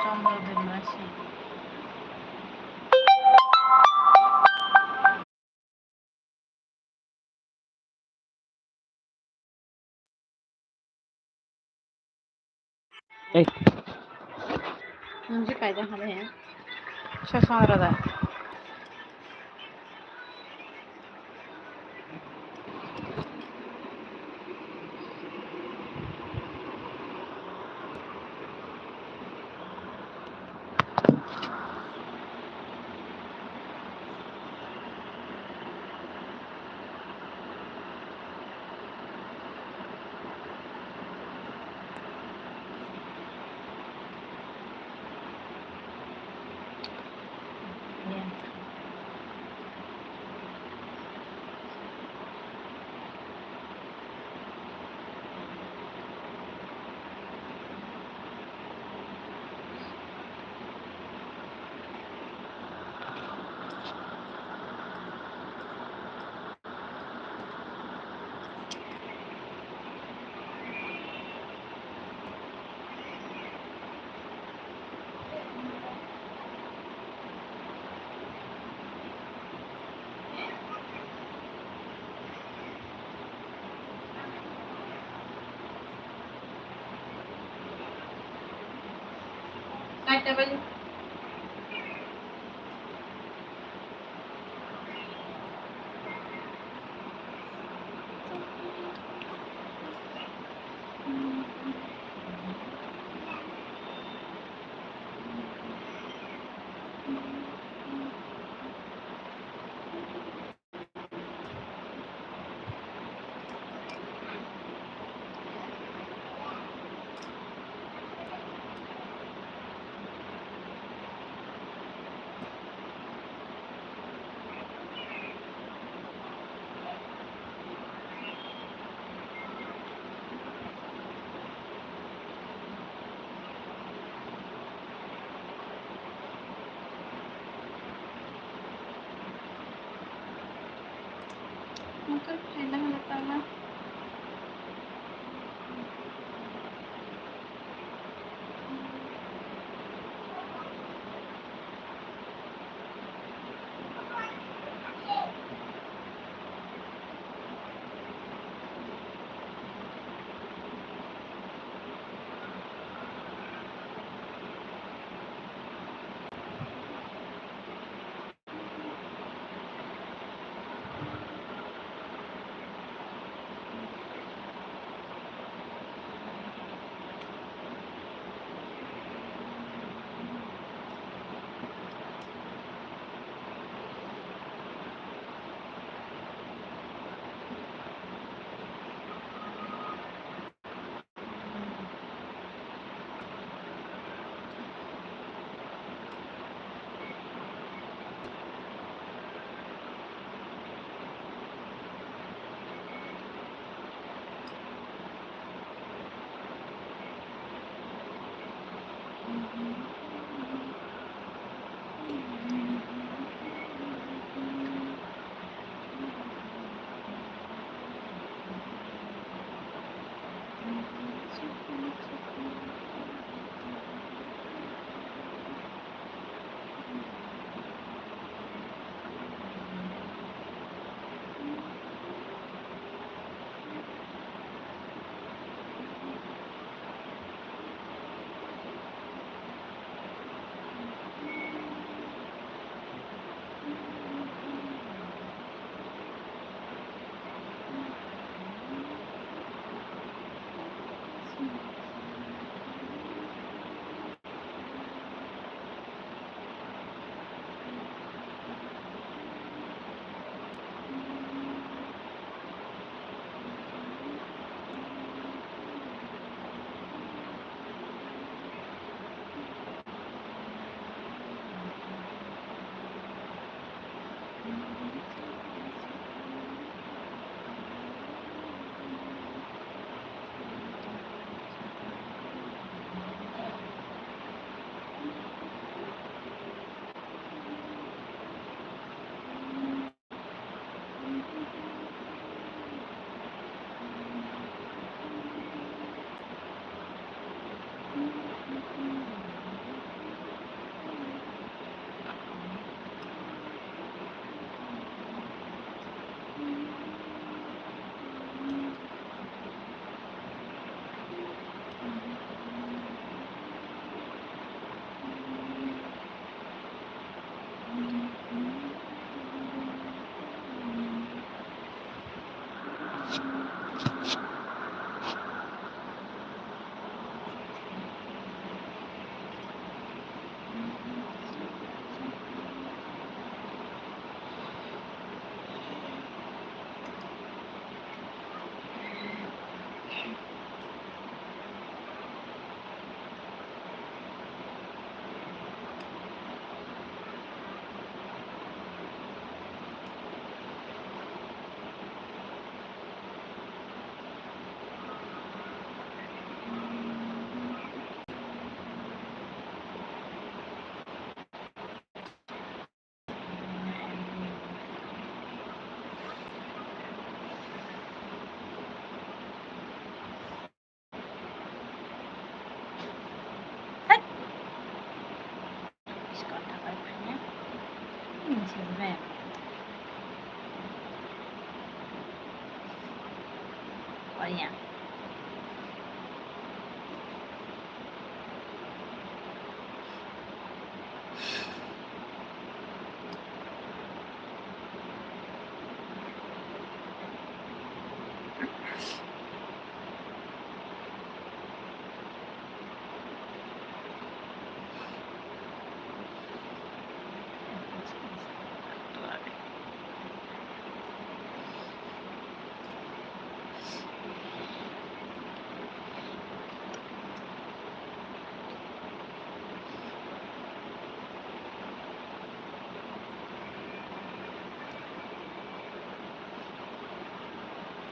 Chondro de masi. Ei. Nungji kaida hale he. Sasang rada.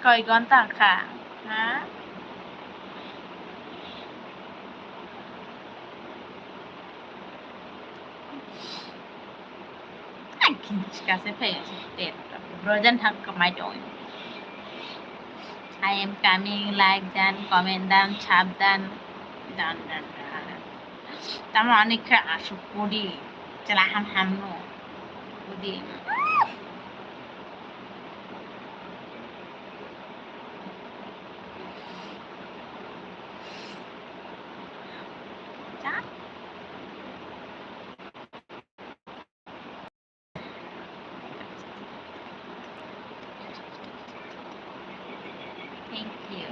Koi gonta wngkha, ha? Ai, kini sikase phai, te, brojan thang kamai tong. I am coming, like dan, comment dan, sab dan, dan, dan, dan. Tamo ani khe asuk pudi, chela ham ham no. Pudi. Cha? Thank you.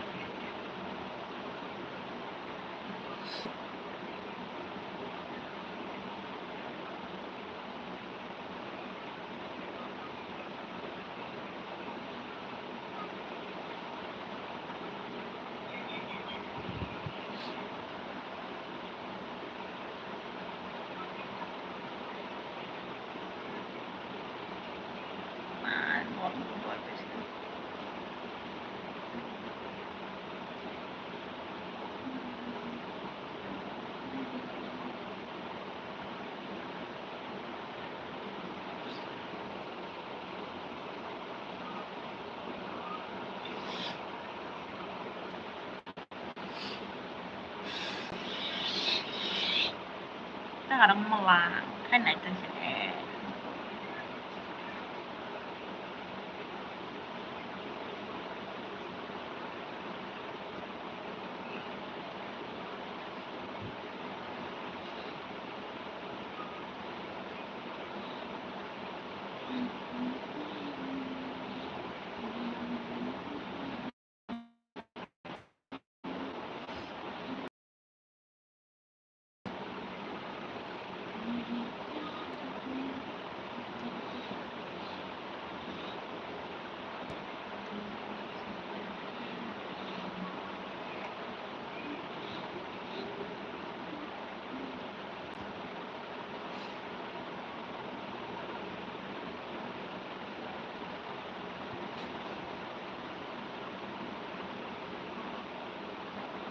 Takarang mala khai nai tong sini.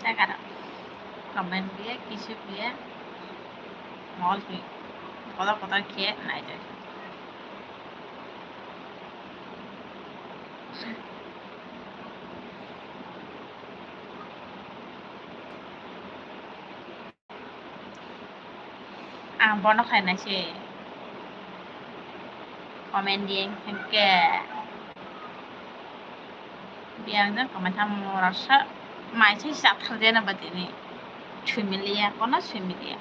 Takara comment biya, kisu biya, mol bi, kotor kotor khe nai tong. Ang bono khainai se comment di hinkhe biyang jang kwmaitham morasa mai se chatharjana ba tini swimiliya, kono swimiliya.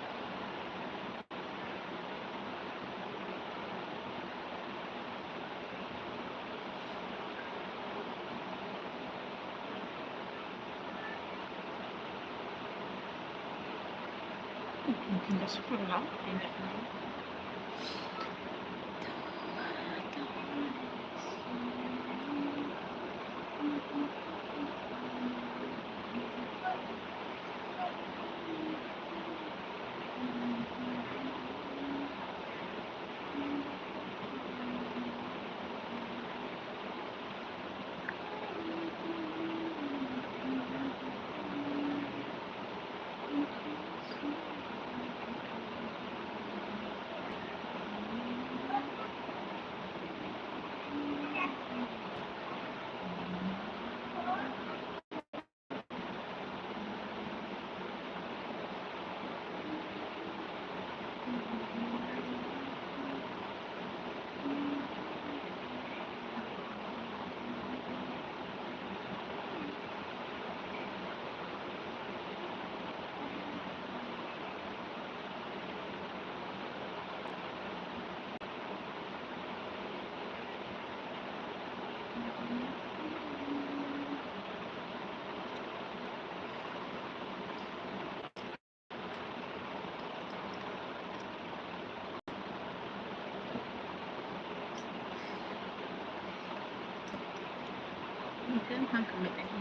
Ang kami tadi.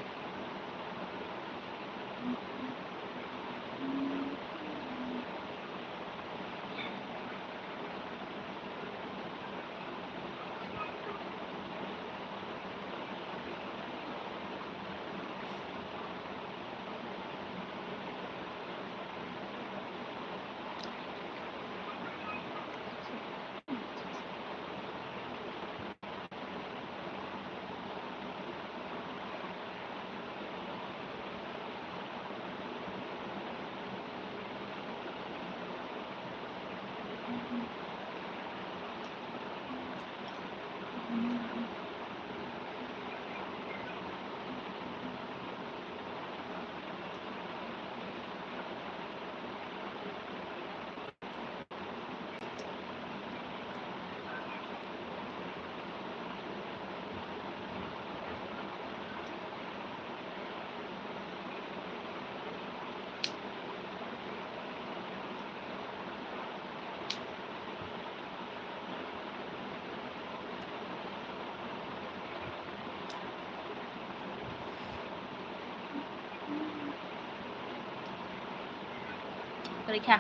Kwrwi kha.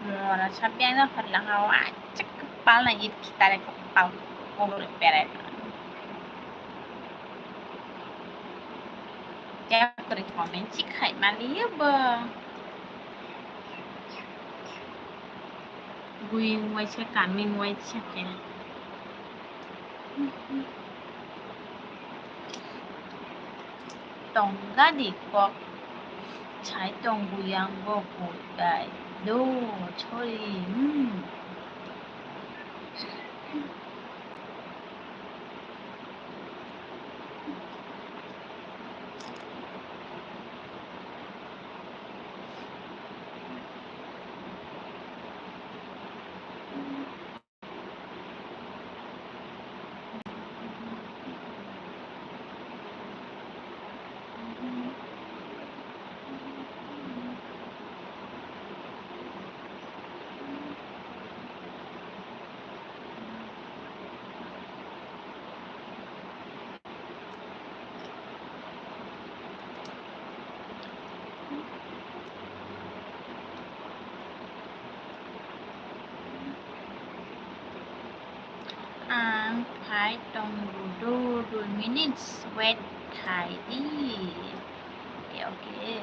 Mora sabiang no pharlang ha, o achak kwpal nai it khitare kwpal kobor berai. Kya kwrwi comment si khai mali bo. Buing waisa kaming waisa khe. Tongga di kok chai tong buyang bo budai do chori. Hmm. Ang phai tongo, two, two minutes wait khai di. Okay, okay.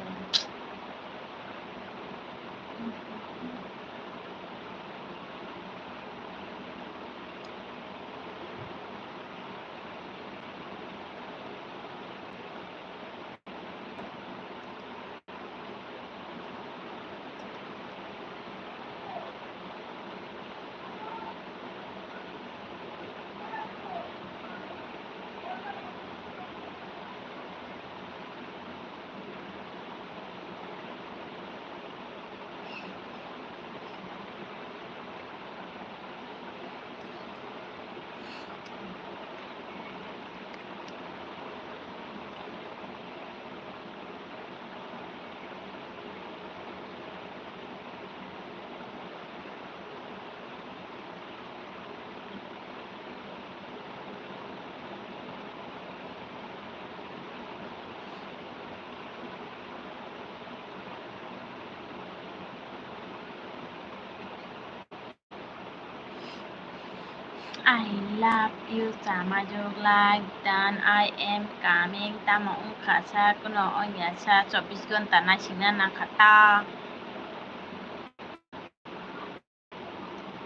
I love you, chamaijwk like dan, I am coming, tamo wngkha sa, kwno wngya sa, chobbish ghonta naisingna nangkha ta.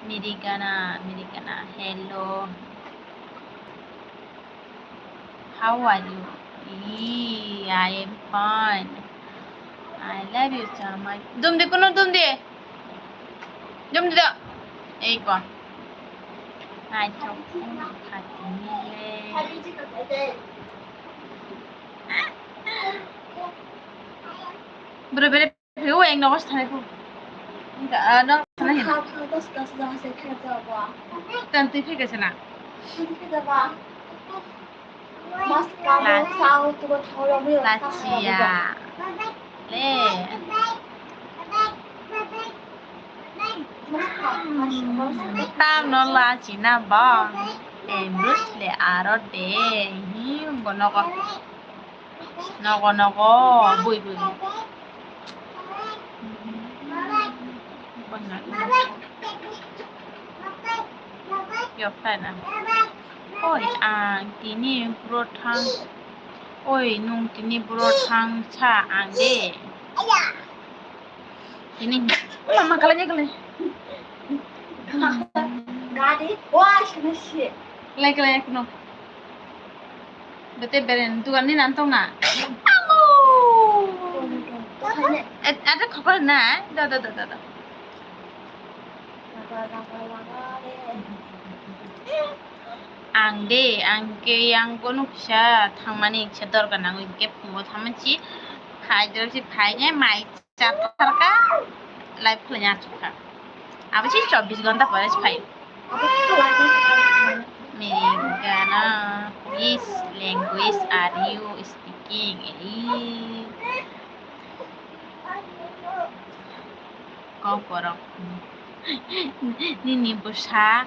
Mirigana, Mirigana, hello. How are you? Ee, I am fine. I love you so much. Dum de, kuno dum de. Dum de. Ei ko. Naithok khatini le. Bro, bro. Pheo eng nogo sanai ko. Ga, ah, no, sanai. Kha, kha, dos, dos, dos, dos, kha, ja, ba. Tan twi phika sana. Twi phika ba. Mas ka, mo, sao, tu, ko, thao, lo, mo, yo, ta, Lachiya. Le. Mas ka, mas, mas. Tam no lachi na ba. Em, rus le aro de. Bo nogo. Nogo, nogo, bui, bui, bui. Yok, phai na. Oi, ang tini buro thang. Oi, nwng tini buro thang sa ang de. Tini, mama, kalai, kalai. Gadi, wah, sana si. Kalai, kalai, kuno. Bete beren, dugan ni nan tong na. Amu. Eh, ada khokor na. Da, da, da, da, da. Ang de, ang ke yang bono kisa thangmani kisa dorkar nangwi ke phungo thangmani si. Phai dorsi phai ne mai. Chatharkha, live khwlaina achukha. Abo se chobbish ghonta pore se phaio. Merigana, which language are you speaking? Ei. Kokborok. Nini bwsa.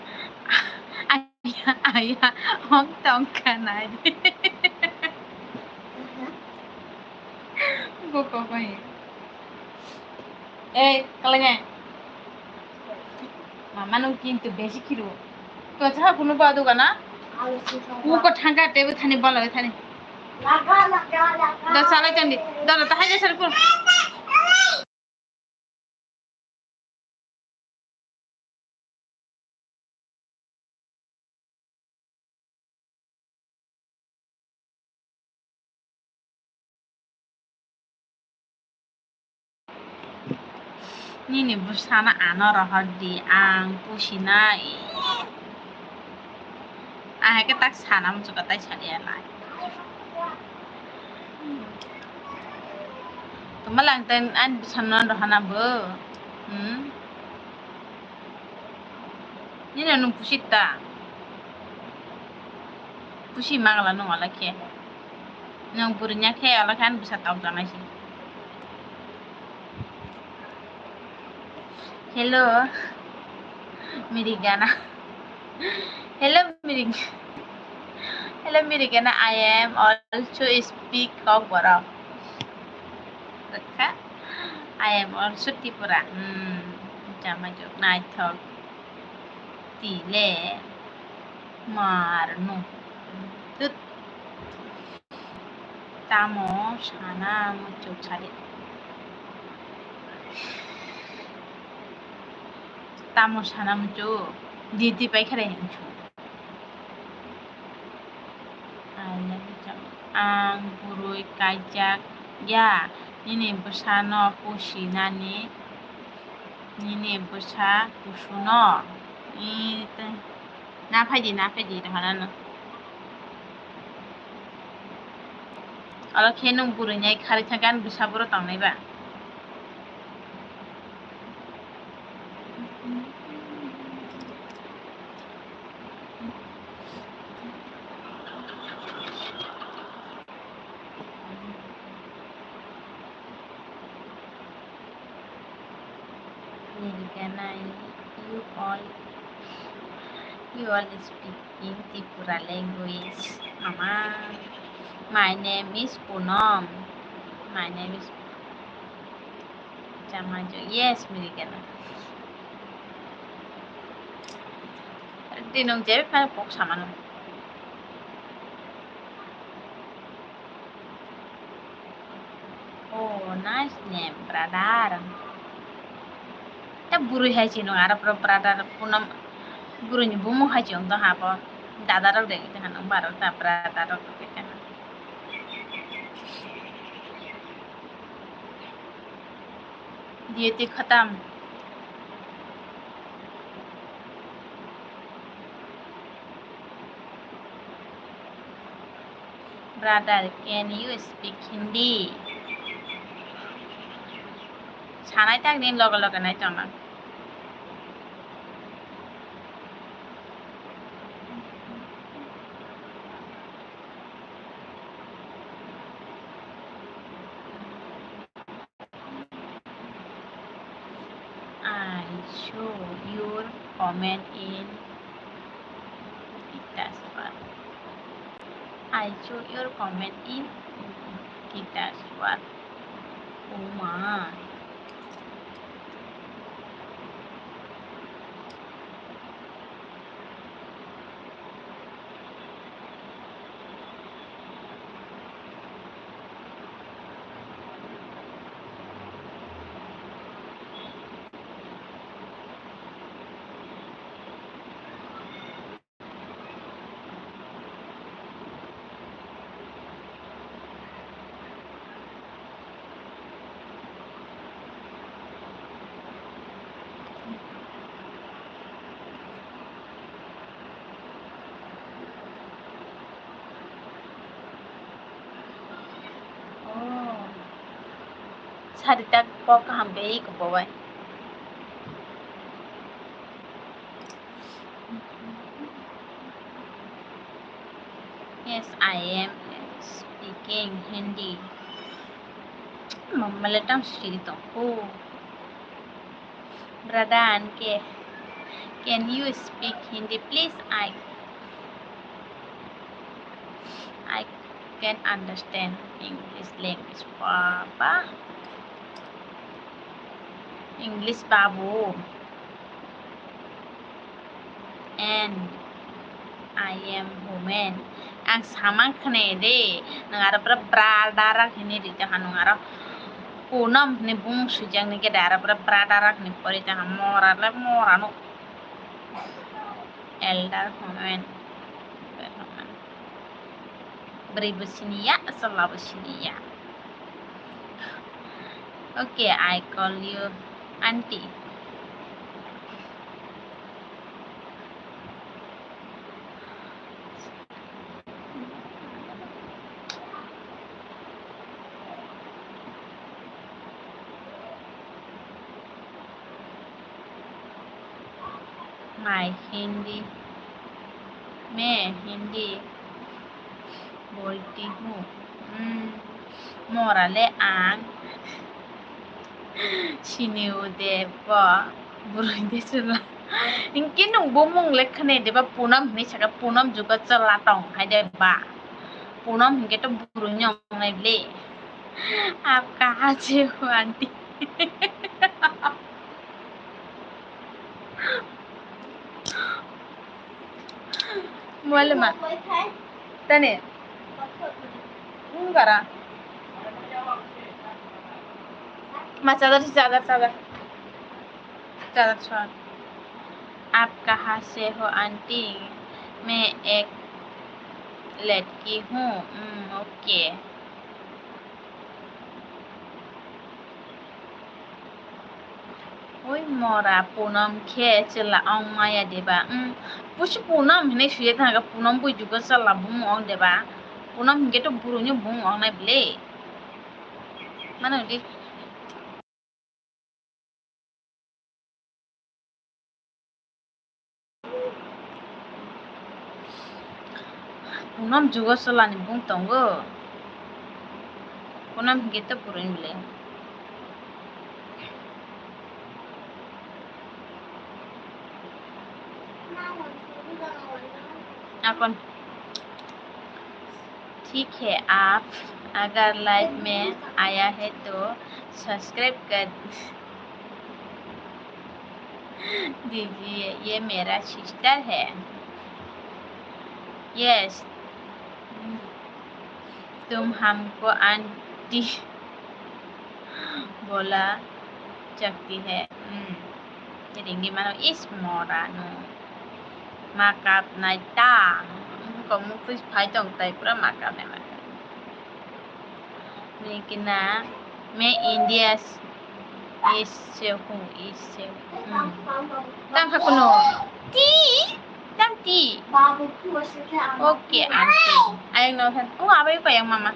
Aya, aya, hong tongkha nai. Bokok bai. Ei, kalai nai. Mama nwng kintu besi khiru. To cha kunu ba duga na? Uko thangka tebo thani bala thani. Do salai tandi. Do do tahai jasar kur. Nini bwsano ano rohor di, ang pusinai. Ang hai khe tak sana muchukha tai saliya lai. Tongma lang ten ani bwsano rohana bo. Hmm? Nini nwng pusi ta? Pusi magala nwng ala khe. Nwng bwrwi nya khe ala khe ani bwsa tok janai se. Hello, Mirigana. Hello, Mirig-, hello, Mirigana. I am also speak Kokborok. Rwkha. I am also Tripura. Hmm, jamajok naithok. Tile. Mar no. Tut. Tamo sana muchuk sadi. Tamo sana muchuk. Didi pai khere hinchu. Ang bwrwi kaijak ya, nini bwsano pusi nani, nini bwsa kusuno. Ih, tei. Na phaidi, na phaidi, rohorano. Oro khe nwng bwrwi nai kharwi thangkhe ani bwsa boro tongnai ba? Nirgana, you all, you all speaking Tripura language. Mama, my name is Poonam. My name is Chamajo. Yes, Nirgana. Dinong jebe fan pok samano. Oh, nice name, brother. Ta bwrwi hai chino aro bro brother Poonam bwrwini bumung hai chong to habo. Dada rok de kita hano baro ta brother rok de kita hano. Duty khatam. Brother, can you speak Hindi? Sanai tak din loge loge nai tonglang. I saw your comment in Pitaspar. I saw your comment in Guitar Squad. Oh my. Oh. Sarita kok kaham bei ko bowai. Yes, I am speaking Hindi. Mama le tang siri tong ko. Brother Anke, can you speak Hindi, please? I, I can understand English language, Papa. English babu. And I am woman. Ang samang khne de, nang aro pura brother hini ri jaha nang aro. Punam hini bung sujang ni ke de aro pura brother hini pori jaha mora le mora no. Elder woman. Bwrwi bo siniya, chwla bo siniya. Okay, I call you auntie. Mai Hindi, main Hindi bolti hu. Hmm, mora le ang sini ude bo burui de chwla. Hinkhe nung bumung le khne de ba Punam hinui saka, Punam jugo chwla tong hai de ba. Punam hinkhe to burui ni ong nai le. Aap kaha se ho aunty? Mobile ma. Tani. Ungara. Ma charger, charger, charger. Charger chhor. आप कहाँ से हो आंटी? मैं एक लड़की हूँ। Hmm, okay. Oi mora Punam khe chwla ong maya deba? Hmm, pusi Punam hinui suya thangkha, Punam bui jugo chwla bumung ong deba? Punam hinkhe to burui ni bumung ong nai bwle. Mano di. Punam jugo chwla ni bung tongo. Punam hinkhe to burui ni le. Akon. ठीक है, आप अगर लाइव में आया है तो सब्सक्राइब कर दीजिए, ये मेरा सिस्टर है। यस, तुम हमको आंटी बोला सकती है। Hmm. Ringgi mano is mora no. Makap nai ta. Kok muk twi phai tong tai pura makap nai makap. Ni kina me India is se hu is se hu. Hmm. Tang kha kuno. Ti. Tang ti. Oke, aunty. Ayang no than. Oh, abai ko yang mama.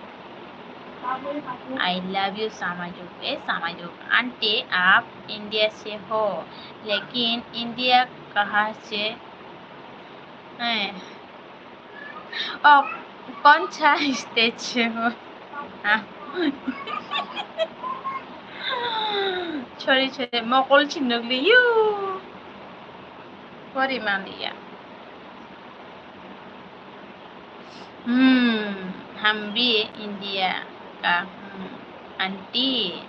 I love you, Samajuk. Eh, Samajuk. Aunty, आप इंडिया से हो, लेकिन इंडिया कहाँ से? हैं? Oh, कौन सा स्टेट से हो? Ah. Sorry, sorry. Mokol sinukliyo. Pori manliya. Hmm, hambi India ka, hmm, aunty.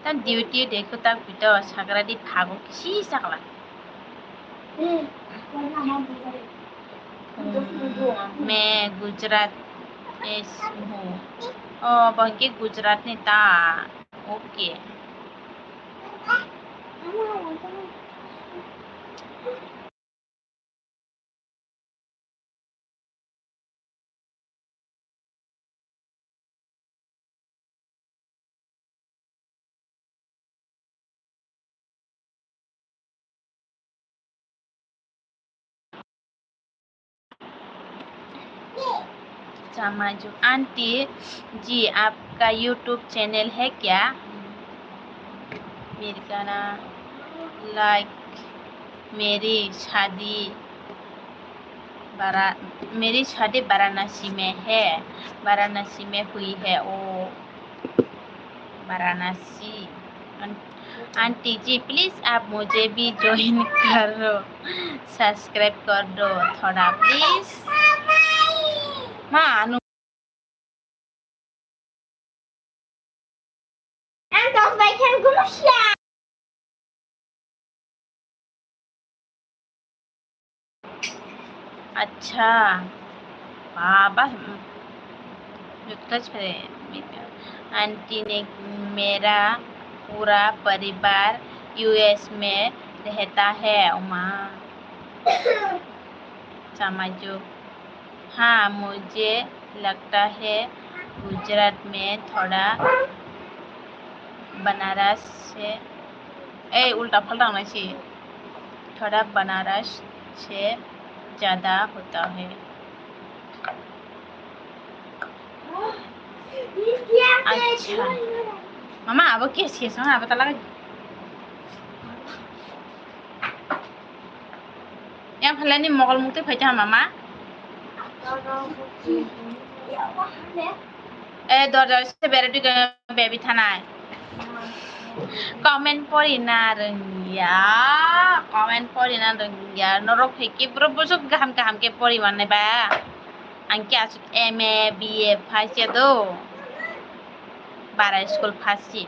Ta duty dekho ta pito sagra di phago kisi sakla. Hmm, मैं गुजरात से हूँ। Oh, bangke Gujarat ni ta. Okay. Chamaiju, aunty ji, आपका YouTube channel है क्या? मेरा ना, like, मेरी शादी बारा-, मेरी शादी वाराणसी में है, वाराणसी में हुई है। ओ, वाराणसी। आंटी जी, प्लीज आप मुझे भी ज्वाइन करो, सब्सक्राइब कर दो थोड़ा, प्लीज। मा, anu. Ang tos bai khe gumsya. Acha, baba, hmm, jukta chhe, aunty ne, मेरा पूरा परिवार यूएस में रहता है, oma. Chamaiju. हाँ, मुझे लगता है गुजरात में थोड़ा बनारस से, ए, उल्टा पल्टा होना चाहिए, थोड़ा बनारस से ज़्यादा होता है। अच्छा। Mama, abo kes kes, mama, abo talaga. Yang phalani mokol mukti phai tong mama. Eh, dorja se bere twi baby thanai. Comment pori na rwngya, comment pori na rwngya. Norok hai khe bro bosok kaham kaham khe pori mannai ba. Ang khe aswk M A, B A phai se do. Bara school phai se.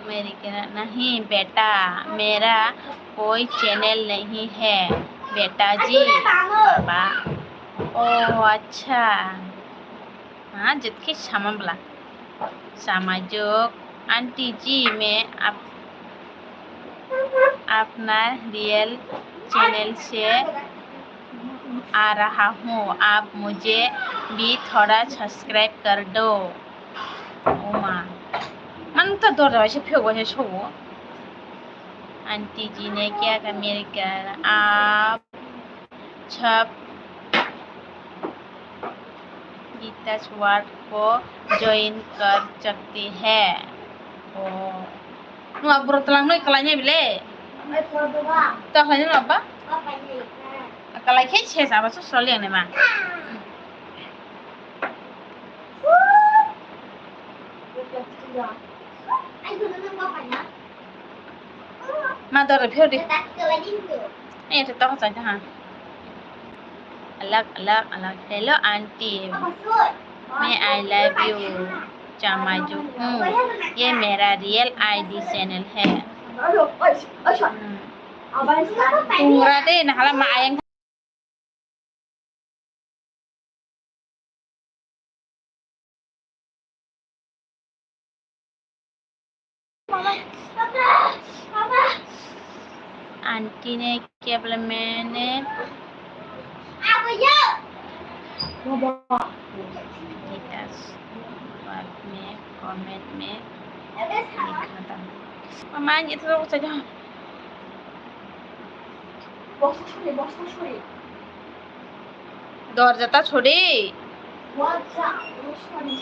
मेरी कहना नहीं बेटा, मेरा कोई चैनल नहीं है बेटा जी। बाबा, ओ अच्छा। हाँ, जितके सामान बला। सामाजिक आंटी जी, मैं आप, अपना रियल चैनल से आ रहा हूँ, आप मुझे भी थोड़ा सब्सक्राइब कर दो। ओ माँ, मन तो दौड़ रहा है, फिर वैसे सो। आंटी जी ने क्या कहा मेरे घर, आप छप गीता स्वर को ज्वाइन कर सकती है। ओ। Nung abro talang noi kalai nai bile. Taklai nai abba. Kalai khe se jaba so soli ang ma. Ma dora phiyok di. Ani ete toko chai tha. Alak, alak, alak. Hello, aunty. Me, I love you. Chamaiju. Hmm. Ye mera real I D channel hai. Hmm. Pungra de, nahala ma ayang. Aunty ने क्या बोला मैंने? Status, बात में, कमेंट में लिखा था। Mama, ये तो कुछ Dorja ta chhori.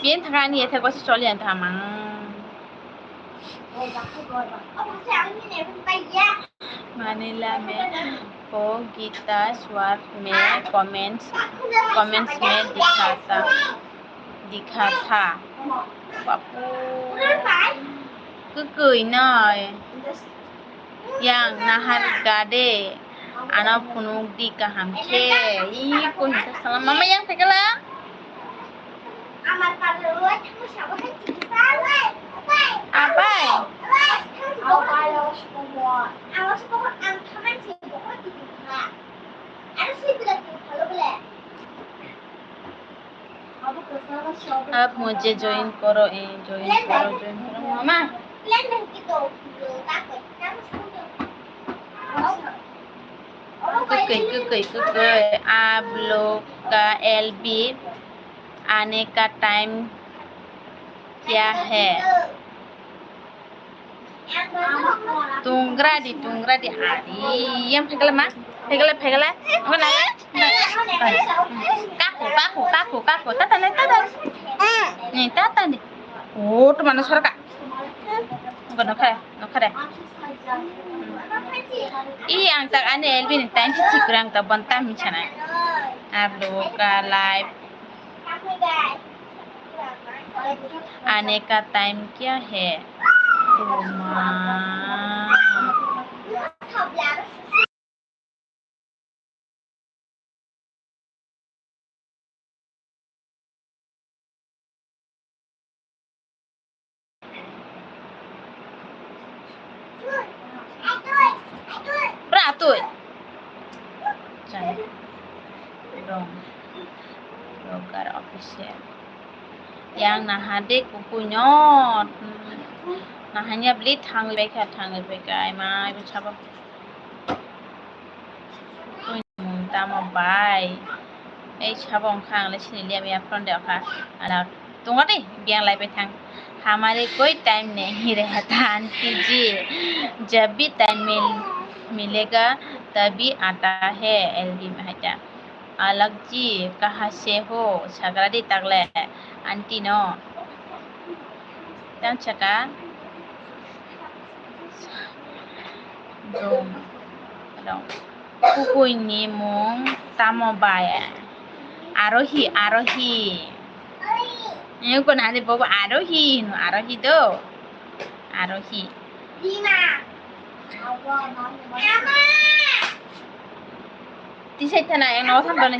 Bien thangani ethek basi choli ang thamang. Manila mein wo Gita Sword mein comments, comments mein dikha tha, dikha tha. Bapu. Kwkwi noi. Yang nahar gade. Ano phunuk di kaham khe. Ih, koi hwnkhe salam. Mama yang phaikhala? Abai. Ab mujhe join karo, eh, join karo, join karo, mama. Kwkwi, kwkwi, kwkwi. Ab log ka L B aane ka time kya hai? Tungra di, tungra di. Ari, yang phaikhala ma? Phaikhala, phaikhala. Mana? Kaku, kaku, kaku, kaku. Tata nai, tata. Ni tata ni. Oh, tu mana sorka? Bukan nokha, nokha de. I ang tak ani L B ni time si chikrang ta bonta mi chana. Ablo ka live. आने का टाइम क्या है? Kuma. Bra tui. Chai. Rong. Rogar official. Yang naha de kukuino. Nahanya beli thangwi bai kha, thangwi bai kha. Ai ma, ibu chaba. Tamo bai. Ei sabo wngkha ang le sini liya miya phone de wngkha. Ala tungo de biyang lai pai thang. हमारे कोई टाइम नहीं रहता आंटी जी, जब भी टाइम मिल मिलेगा तभी आता है। L B में है क्या? अलग जी कहाँ से हो? Sagra di takle aunty no. Tang chaka. Dong. Dong. Kukuini mung tamo bai? Arohi, Arohi. Ini ko nani bobo Arohi, no Arohi do. Arohi. Tisai tana yang no than doni.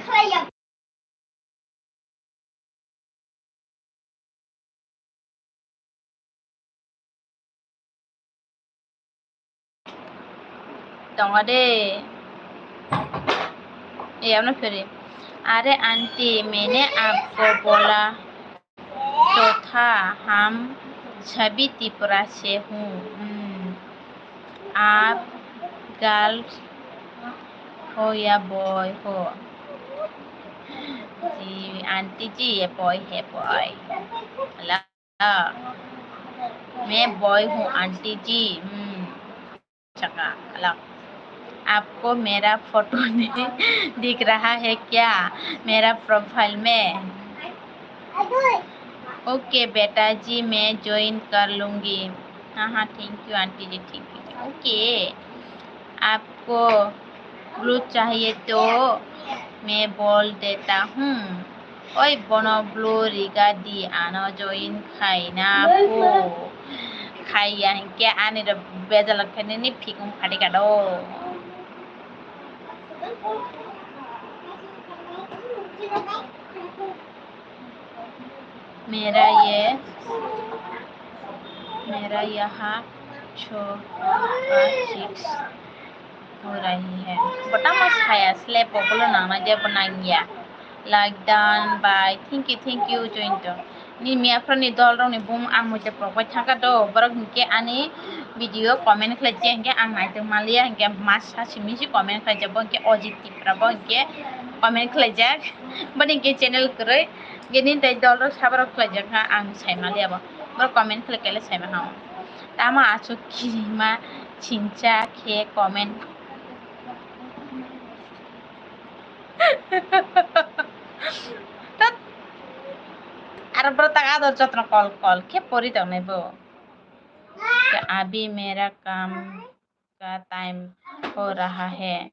Tongo de. Ei, ano phiri. अरे आंटी, मैंने आपको बोला तो था, हम सभी त्रिपुरा से हूँ। हम्म। आप गर्ल्स हो या बॉय हो? जी, आंटी जी, ये बॉय है, बॉय। हेलो। मैं बॉय हूँ, आंटी जी। हम्म। चका, हेलो। आपको मेरा फोटो नहीं दिख रहा है क्या मेरा प्रोफाइल में? ओके बेटा जी, मैं ज्वाइन कर लूँगी। हाँ, हाँ, thank you auntie ji, thank you। Okay, आपको ब्लू चाहिए तो मैं बोल देता हूँ। Oi, bono blue riga di, ano join khaina phu. Khaiya hinkhe ani rok bejal khe nini phikung phadi kado. मेरा ये, मेरा यहाँ छोरा चिक्स हो रही है। Botama saya slap o bolo nangna je bo nangya. Like done by. Thank you, thank you, join to. Ni miya phrani dol rok ni bum ang moite pok bai thangka do. Borok hinkhe ani video comment khlai je hinkhe ang naitok maliya hinkhe mas sa simi si comment khlai je bo hinkhe Ojit Tipra bo hinkhe comment khlai jak. Boni hinkhe channel kwrwi. Gini tei dol rok saborok khlai jak ha ang sai maliya bo. Borok comment khlai kele sai ma ha. Tamo aswk kirima chingcha khe comment. Tat. Aro bwrwi tak ador jotno kol kol khe pori tongnai bo. अभी मेरा काम का टाइम हो रहा है।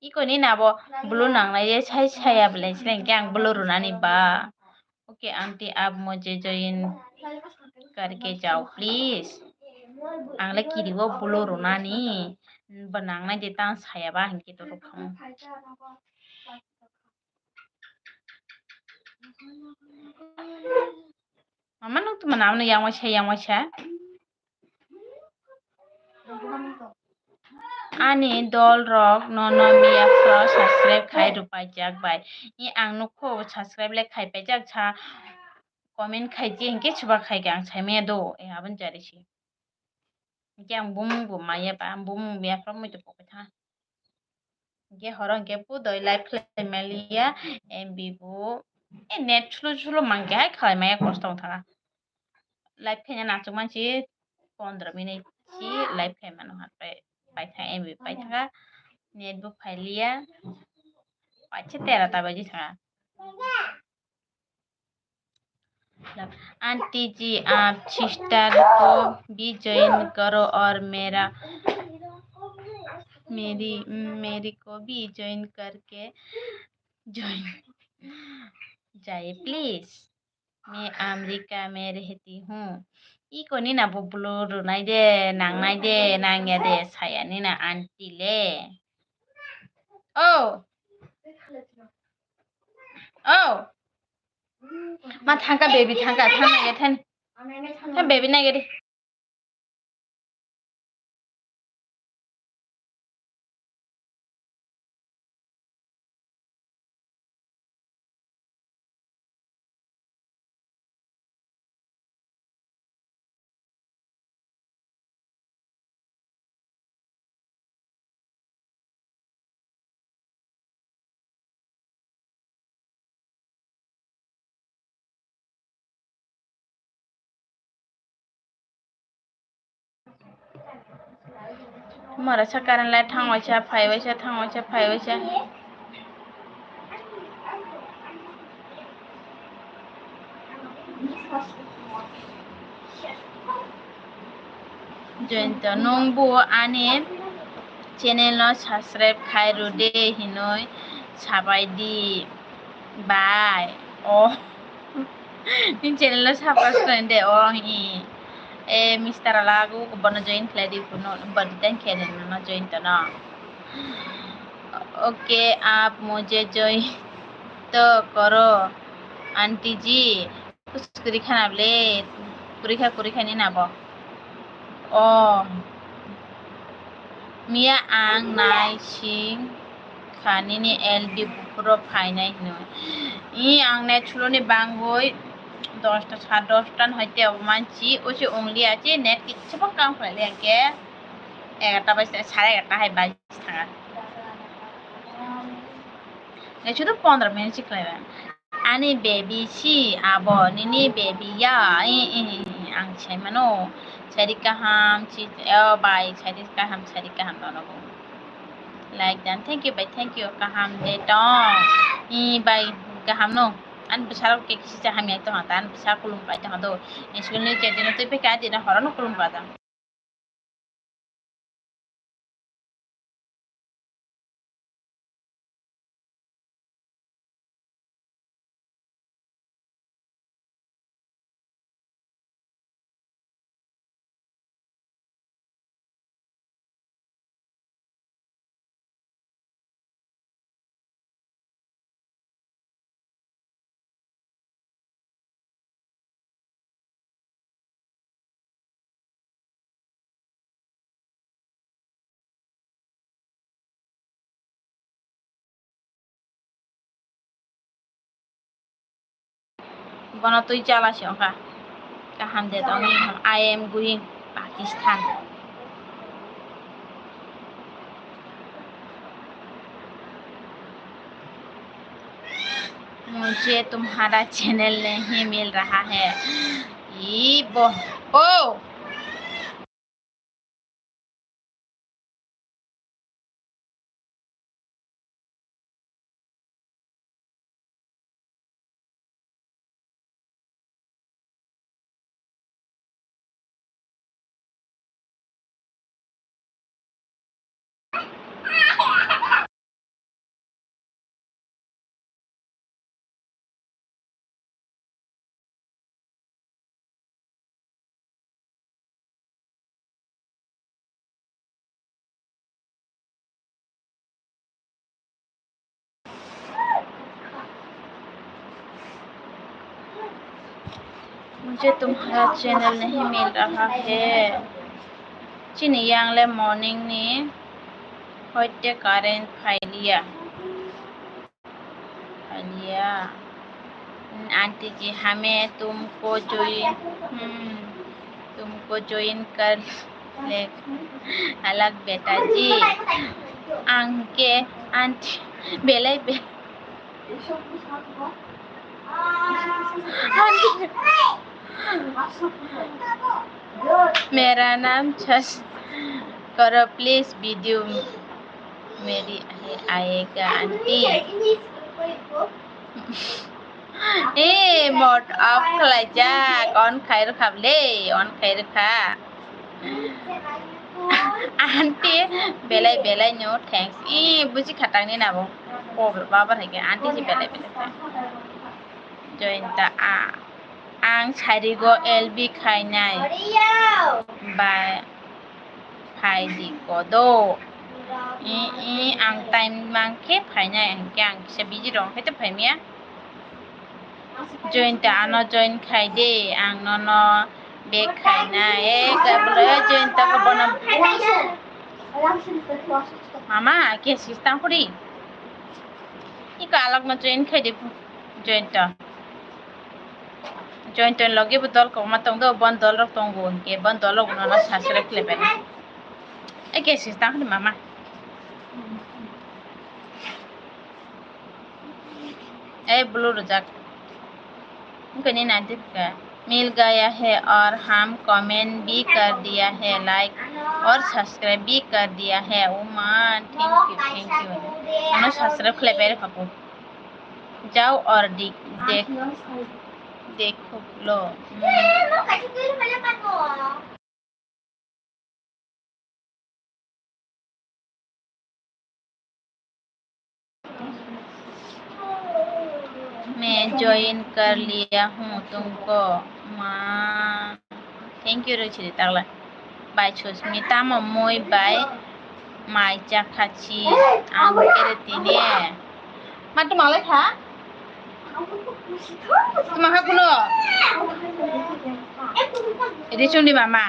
Iko ni nabo blue nangnai de sai saya belai seleng ke ang blue runani ba. Okay aunty, aap mujhe join karke jao please. Ang le kiri o blue runani, bo nangnai de tang saya ba hingke to rukhamu. Mama nung tuma namno yang waisa yang waisa. Ani dol rok no no miya pro subscribe khai rw paijak bai. I ang nukho subscribe le khai paijak sa comment khai je hingke chuba khai ke ang sai maya do e abon jari si. Hingke ang bumung bo maya ba bumung miya pro mui to pokoi tha. Hingke horo hingke pudoi live khlai maliya M B bo. E net slow slow mangke hai khlai maya kosto wng thaka. Live khaina nachuk mansi pondro minute si live khai mano ha pai pai thaka M B pai thaka. Net bo phai liya. Paisa tera ta baji thaka. Aunty ji, आप sister को भी ज्वाइन करो और मेरा, मेरी, मेरी को भी ज्वाइन करके ज्वाइन जाए प्लीज। मैं अमेरिका में रहती हूँ। Iko ni na bo blue runai de, nangnai de, nangya de, saya ni na aunty le. Oh. Oh. Ma thangka baby thangka thang nai than. Than baby nai gadi. Mora sa current light thang waisa phai waisa thang waisa phai waisa. Joyanta, nwng bo ani channel no subscribe khai rw de hinwi sabai di bai. O nini channel no subscribe khai de o hi. E Mister Alagu bono join khlai di kuno body tan khe nono Joyanta no. Okay, aap mujhe join to karo aunty ji. Kus kwrwi kha na ble, kwrwi kha, kwrwi kha ni na bo. O miya ang nai sing kha nini L D buphuro phainai hinwi. I ang nai chuloni bangwi dosta, sat dosta no hai tei obo mansi, o se only achi net kisa bo kam khlai le hwnkhe egarta bai sare egarta hai bai thanga. Nai chudu pondro minute si khlai bai. Ani baby si abo nini baby ya, i, i, i, ang sai mano. Sari kaham si, o bai, sari kaham, sari kaham nono bo. Like dan, thank you bai, thank you, kaham de tong. I bai, kaham no. Ani bwsarok ke kisi cha hamya tong ta, ani bwsa kulum pai tong do. School ni je dino twi peka dino horo no kulum pai tong. Bono twi chala se wngkha. Kaham de tongwi, I am going Pakistan. मुझे तुम्हारा चैनल नहीं मिल रहा है। ई बो, ओ। मुझे तुम्हारा चैनल नहीं मिल रहा है। Chini yang le morning ni hoite current phailiya. Phailiya. Aunty ji, hame tumko join, hmm, tumko join kar le alag beta ji. Ang ke aunty belai be मेरा नाम छस करो प्लीज, वीडियो मेरी आएगा आंटी। ए मोट अफ खलाइजाक, अन खाइर खाबले, अन खाइर खा। Aunty belai belai no thanks. E buji khatang ni nabo. Ko babar hai ke aunty si belai belai. Jointa a. Ang sarigo L B khainai. Ba phaidi kodo. I i ang time mangkhe phainai hingke ang kisa busy rong khe te phaimya. Jointa ano join khai de, ang nono back khaina, e kablo jointa ko bono. Mama, ke sistang puri. Iko alak no join khai de, jointa. Jointa logi bo dol kobangma tong do, bon dol rok tongo, hingke bon dol rok nono subscribe khlai bai. E ke sistang puri mama. ए ब्लू रुजक। इनको नहीं नाम थे का। मिल गया है और हम कमेंट भी कर दिया है, लाइक और सब्सक्राइब भी कर दिया है। Uma, thank you, thank you। Ano subscribe khlai bai rw kha po. जाओ और दि-, देख, देखो लो। मैं ज्वाइन कर लिया हूँ तुमको। Ma, thank you rw chiri takla. Bai Susmita mo mui bai mai chakha chi ang kere tine. Ma tu malai kha? Tu ma kha kuno? Ri chungdi mama.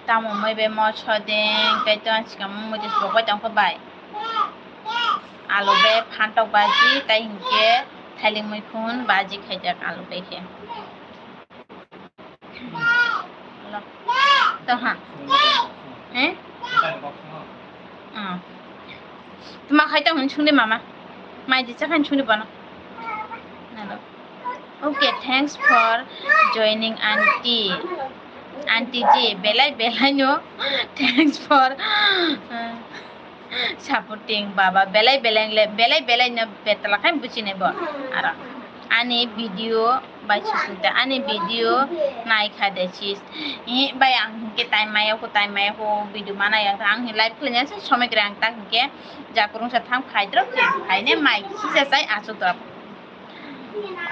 Tamo mui bai mo sodeng, tai to ang sikamo mui tei sibok bai tongkha bai. Alu bai phantok baji, tai hinkhe thailing muikhun baji khaijak alu bai khe. Tong ha? Eh? Ah. Tuma khai tong hin sungdi mama. Mai di chakhan sungdi bono. Nalo. Okay, thanks for joining aunty. Aunty ji, belai belai no. Thanks for, uh, supporting baba, belai belai le, belai belai no betala khai buchine bo. Aro ani video bai Susmita, ani video nai kha de sis. Ni bai ang hinkhe time maya ko, time maya ko video mana yang ang hin live khlai nang se somoi kre ang ta hinkhe jakurung sa thang khai drop se. Khai ne mai si sa sai asu drop.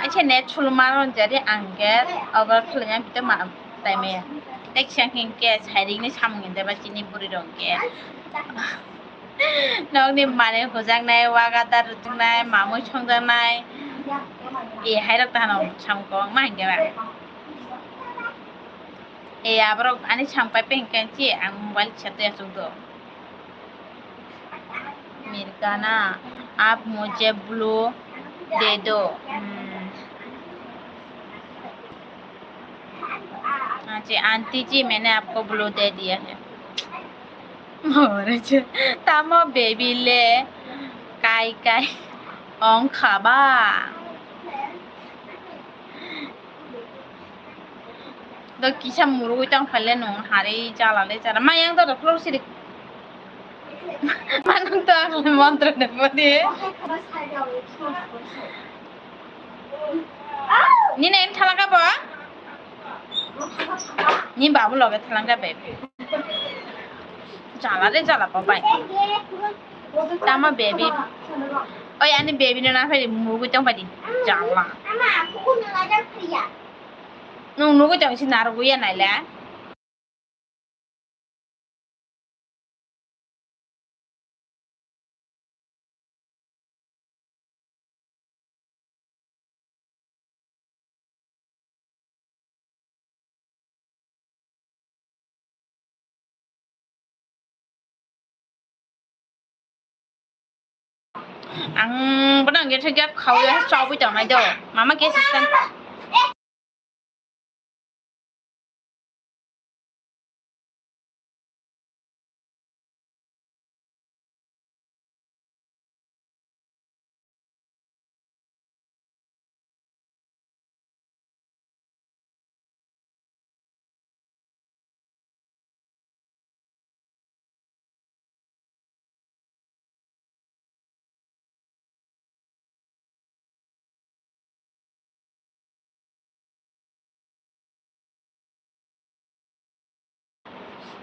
Aise net sulu maron jari ang ke over khlai nang bite ma time maya. Tek siang hinkhe sairing ni samung de ba chini buri rong ke. Nokni manwi hujaknai, wagadar rwjaknai, mamwi songjaknai. E, hairok ta hano samung kwbangma hinkhe ba. E, aborok ani samung pai hinkhe chi ang mobile kisa twi achuk do. Mirgana, aap mujhe blue de do. Hmm. Aunty ji, maine aapko blue de diya hai. Tamo baby le kai kai ong khaba. Do kisa murugwi tong phaile nung hari jala le jala. Mayang do doktor siri. Manung to ang montro de bodi. Nini en thalangka bo? Ni babu loge thalangka be. Jala re jala bo bai. Tama baby. Oi ani baby no na phai murugwi tong phai di. Jala. Nwng nugwi tong si narwgwi ya naile. Ang bono ang khe thajak khao ya, chobwi tongnai do. Mama khe sister.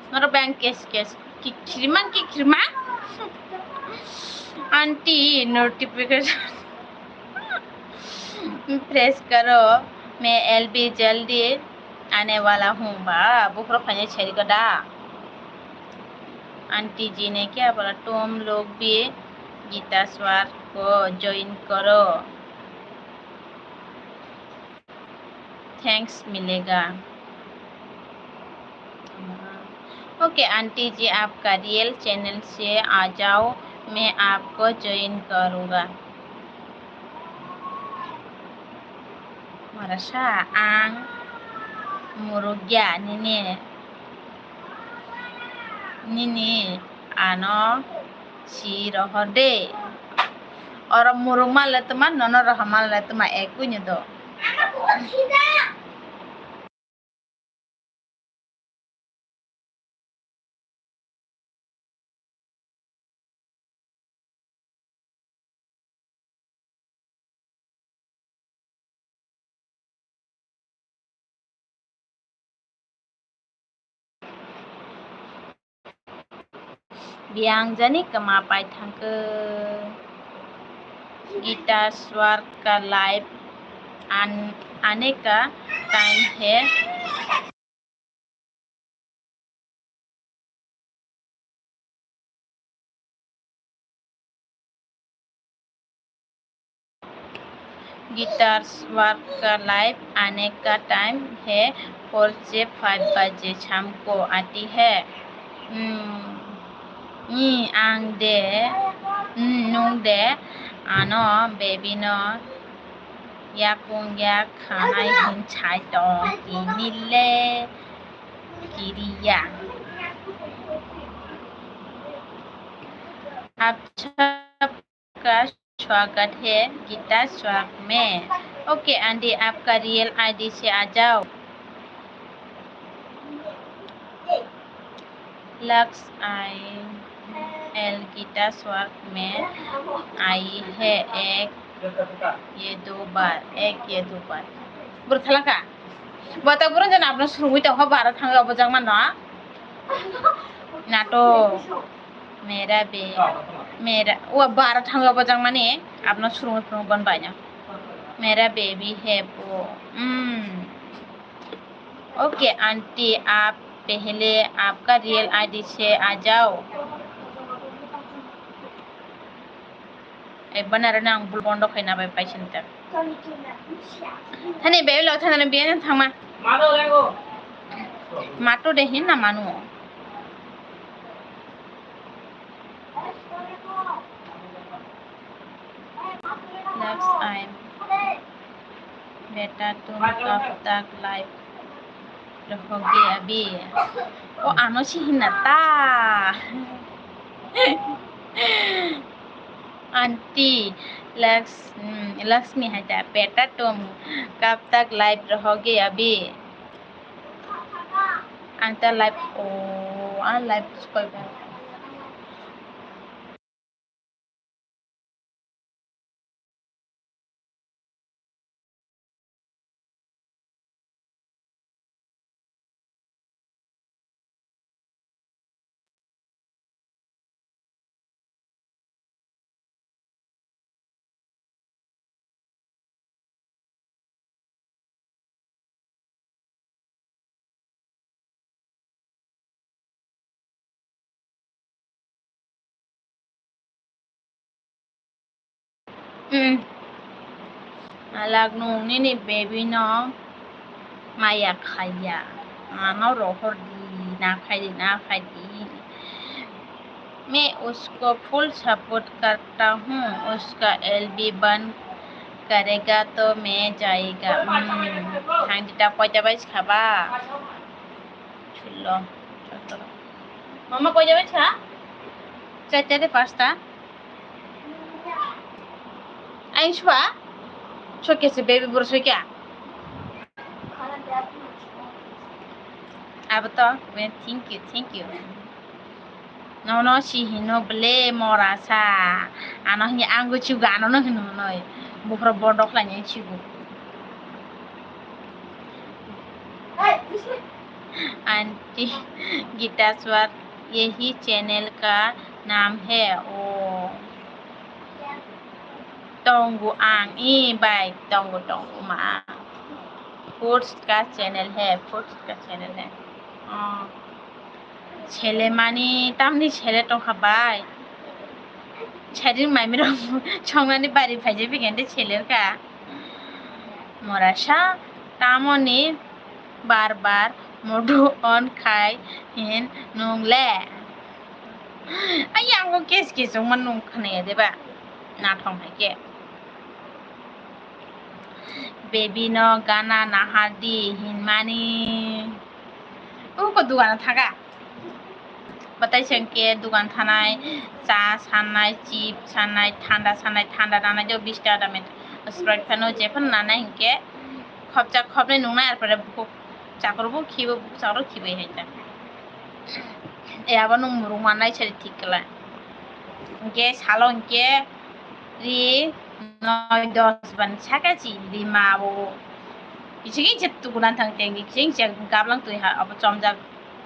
Norok bang kes kes kikrima kikrima. Aunty notification press karo, मैं अभी जल्दी आने वाला हूँ. Ba bukhro phainai seri ko da. Aunty जी ने क्या बोला, तुम लोग भी गीता स्वार को ज्वाइन करो. Thanks मिलेगा. ओके आंटी जी, आपका रियल चैनल से आ जाओ, मैं आपको ज्वाइन करूँगा. Marasa ang murugya nini, nini ano si rohor de. Oro muruk ma le tuma, nono rohor ma le tuma, ekui ni do. Biyang jani kwma pai thangkhe. Gita स्वार का लाइव आन-, आने का टाइम है. गीता स्वार का लाइव आने का टाइम है, फोर से फाइव बजे शाम को आती है. Hmm. Ni ang de, hmm, nwng de ano baby no yakung yak khanai hin chai tong tini le kiriya. Acha का स्वागत है गीता स्वार में. ओके आंटी, आपका रियल आईडी से आ जाओ. लक्स आई एल गीता स्वार में आई है एक ये दो बार, एक ये दो बार. Bro thalangka. Bata bro jan apno surungwi tongkha bara thangwi obo jangma no. Nato. Mera be, mera, o bara thangwi obo jangmani, apno surungwi phunuk bon baino. मेरा बेबी है वो. Hmm. ओके आंटी, आप पहले आपका रियल आईडी से आ जाओ. Ai bana rana ang bul bondo khaina bai paisanta. Thani bebe lo thana biya thangma. Mato de hin na manu. Next time. बेटा तुम कब तक लाइव रहोगे अभी? O ano si hinna ta. Aunty Laks-, hmm, Lakshmi hai ta, बेटा तुम कब तक लाइव रहोगे अभी? Ang ta live, o, ang live sukoi ba. Hmm. Alak nung nini baby no maya khaya. Ano rohor di, na khai di, na khai di. मैं उसको full support करता हूँ, उसका एलबी बंद करेगा तो मैं जाएगा। Hmm. Thang di ta koita bai khaba? Chulo. Mama koita bai kha? Chaita de pasta? Ain sua? Sokya se baby bor sokya. Abo to, thank you, thank you. Nono si hino ble mora sa. Ano hini ango chugo, ano no hino noi. Bukhro bondo khlai ni chugo. Aunty Gita Swar, यही चैनल का नाम है। ओ। Tongo ang, i bai, tongo, tongo ma. Foods ka channel hai, foods ka channel hai. Oh. Chele mani, tamni chele tongkha bai. Chairing maimi rok songnani bari phaijak bikente chele ka. Morasa, tamoni bar bar modu on khai hin nung le. Ai, ang bo kes kes wngma nung khwnaya de ba? Nathok hai khe. Baby no gana nahardi hinmani. Uko dugano thaga. Batai se hwnkhe dugan thanai, cha sanai, chip sanai, thanda sanai, thanda nanai jo bis taka dame. Sprite phano je phano nanai hwnkhe khopjak khopnwi nungnai, arpore bukhuk. Chakrwbo khibo, bukhuk chakrwbo khibai hai ta. E abo nwng mwrwk mannai sari thik kwlai. Hwnkhe salo hwnkhe ri noi dos ban saka chi ri ma bo. Kiching khe tukunan thang teng, kiching khe gablang twi ha, abo chomjak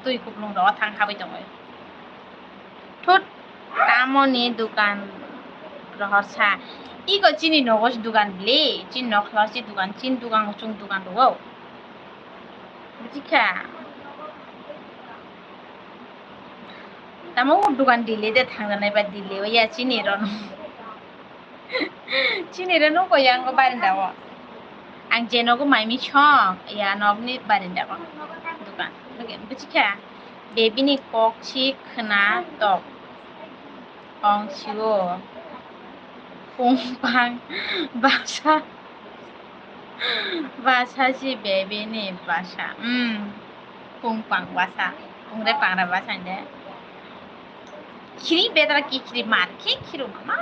twi kuplung ro thang habai tongoi. Thut, tamoni dukan rohor sa. Iko chini nogo se dukan bili, chini nokla se dukan, chini dukan, chung dukan rogo. Buji kha. Tamo o dukan Delhi de thangjanai ba Delhi o ya chini rono. Chini rono ko yang ko barinda o. Ang je nogo maimi song ya nokni barinda o. Dukan. Buji kha. Baby ni kok si khna tok. Ong sio. Pungpang basa. Basa si baby ni basa. Hmm. Pungpang basa. Pungre pangra basa de. Khiri bedra ki khiri mar. Ki khiru mama.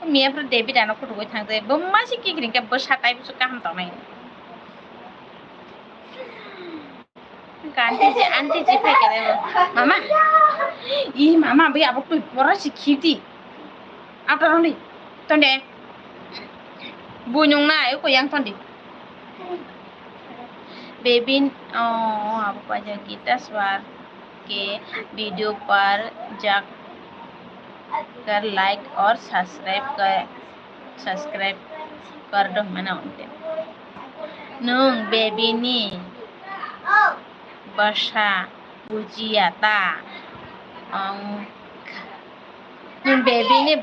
Miya pro David ano kutu goi thangde. Bo masi ki khiring ke bo satai busu kaham tongnai. Aunty ji, aunty ji phai khe bo. Mama. I mama, bai abo twi pora si khiti. Auto roni. Tonde. Bunyung na, ko yang tondi. Baby, oh, abo paja Gita Swar ke video par jak kar like aur subscribe kar, subscribe kar do mana unte. Nung baby ni basa bujiya ta, ong, nung baby ni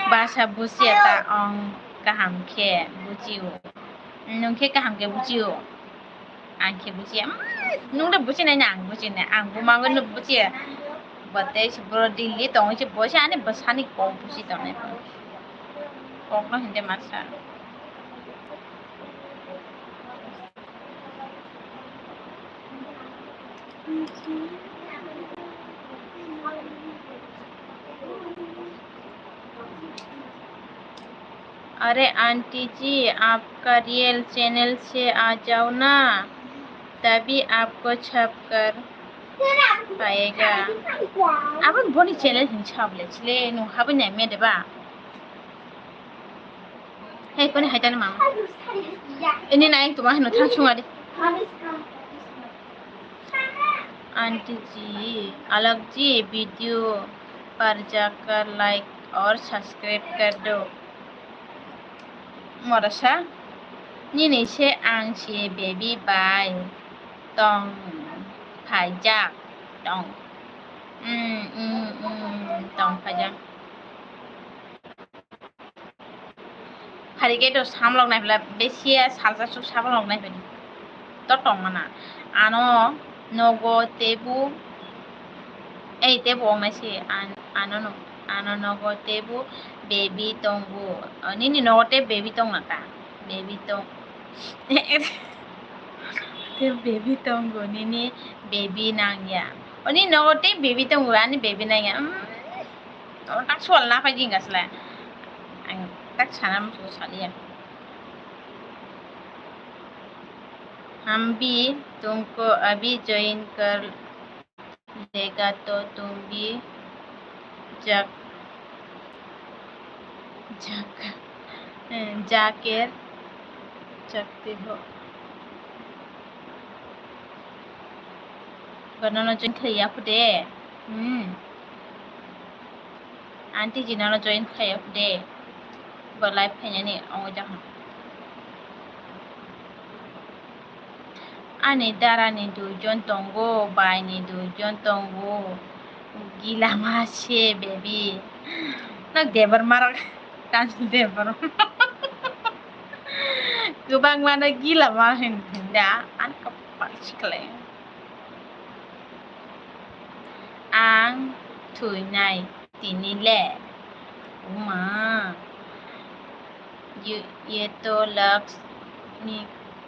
basa bujiya ta, ong kaham khe bujio. Nung khe kaham khe bujio. Ang khe bujiya. Mm, nung de bujinai na ang bujinai. Ang buma no bujiya. Bate se bro Delhi tong se bo se ani bwsani kok buji tongnai. Kok no hinde masa. अरे आंटी जी, आपका real channel से आ जाओ ना, तभी आपको छप कर पाएगा। Abang boni channel hin chable chile, nung habani mede ba. Hei, koni hai tani mama. Ini naik tu mah, no thang chunga de. Aunty ji, alak ji video par jakar like aur subscribe kar do. Morasa, nini se ang se baby bai tong phaijak tong. Mm, mm, mm, tong phaijak. Hari ke to samlok nai phala besi ya salsa suk samlok nai phala. To tong mana. Ano nogo tebu. Ei tebu ong nai si. An-, ano no, ano nogo tebu baby tongo. Oh, nini nogo te baby tong na ta. Baby tong. Te baby tongo, nini baby nang ya. Oni nogo te baby tongo, ani baby nang ya. Hmm. Tamo tak sual na phai jing gasla. Ang tak sana musu saliya. हम भी तुमको अभी ज्वाइन कर लेगा तो तुम भी जा, जा, जाकर सकते हो। Banana join khlaiya phude. Hmm. Aunty ji nono join khlaiya phude. Bo live khainani ongo jahon. Ani dara ni duijon tongo, bai ni duijon tongo. Gila ma se baby. Nok debar marok. Kansi debar. Gubang mano gila ma hin hinda. An kapak sikleng. Ang thwinai tini le. Uma. Ye, ye to Lakshmi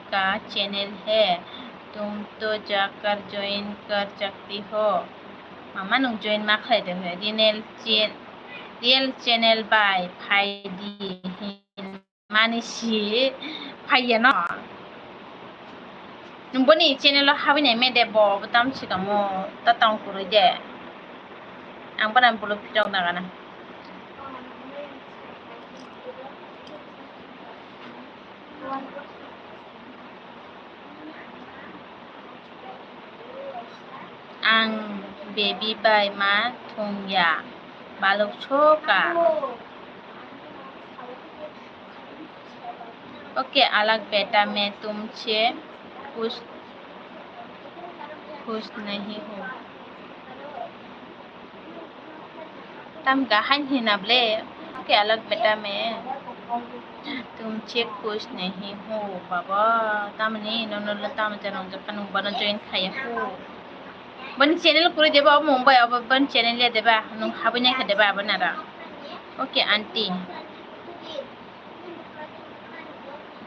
ka channel hai. Tum to jaakar join kar sakte ho. Mama nung join ma khlai de hai. Real chen-, real channel bai phai di hin. Mani si phaiya no. Nung boni channel o habwi nai mede bo, bo tam sikamo ta tong kwrwi de. Ang bana bolo phirok nagana. Ang baby bai ma thung ya, balok soka. Okay, अलग बेटा में तुमसे खुश, खुश नहीं हूँ। Tam kaham hinable, okay, अलग बेटा में तुमसे खुश नहीं हूँ, baba, tamni nono tam janong jaka nung bana join khaya ko. Bani channel kuri deba, omo mumbai obo bani channel ya deba, nung habwi nai kha deba abo nara. Okay, aunty.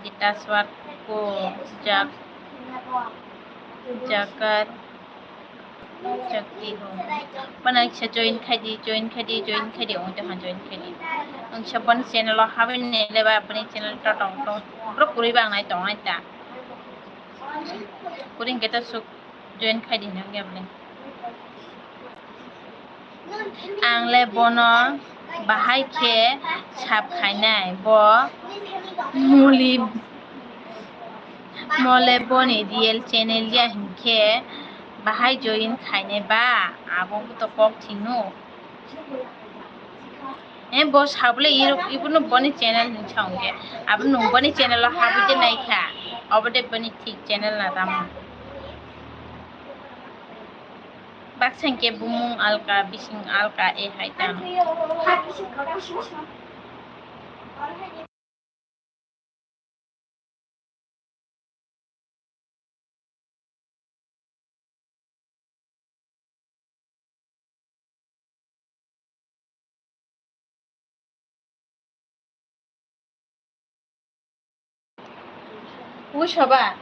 Gita swat ko jak, jakar, jakti ho. Bana kisa join khai di, join khai di, join khai di, ong tama join khai di. Ang sa bani channel o habwi nai le ba, bani channel to tong tong. Bro kuri bang nai tong nai ta. Kuri hingke ta suk join khai di nang ya bani. Ang le bono bahai khe sap khainai, bo muli mole boni real channel ya hinkhe bahai join khainai ba, abo to kok thino. Eh, bo sabole iro, ibono boni channel ni sa hwnkhe, abo nung boni channel o habwi de nai kha, obo de boni thik channel na tamo. Baksa hwnkhe bumung alka, bising alka, e hai tamo. Ui soba.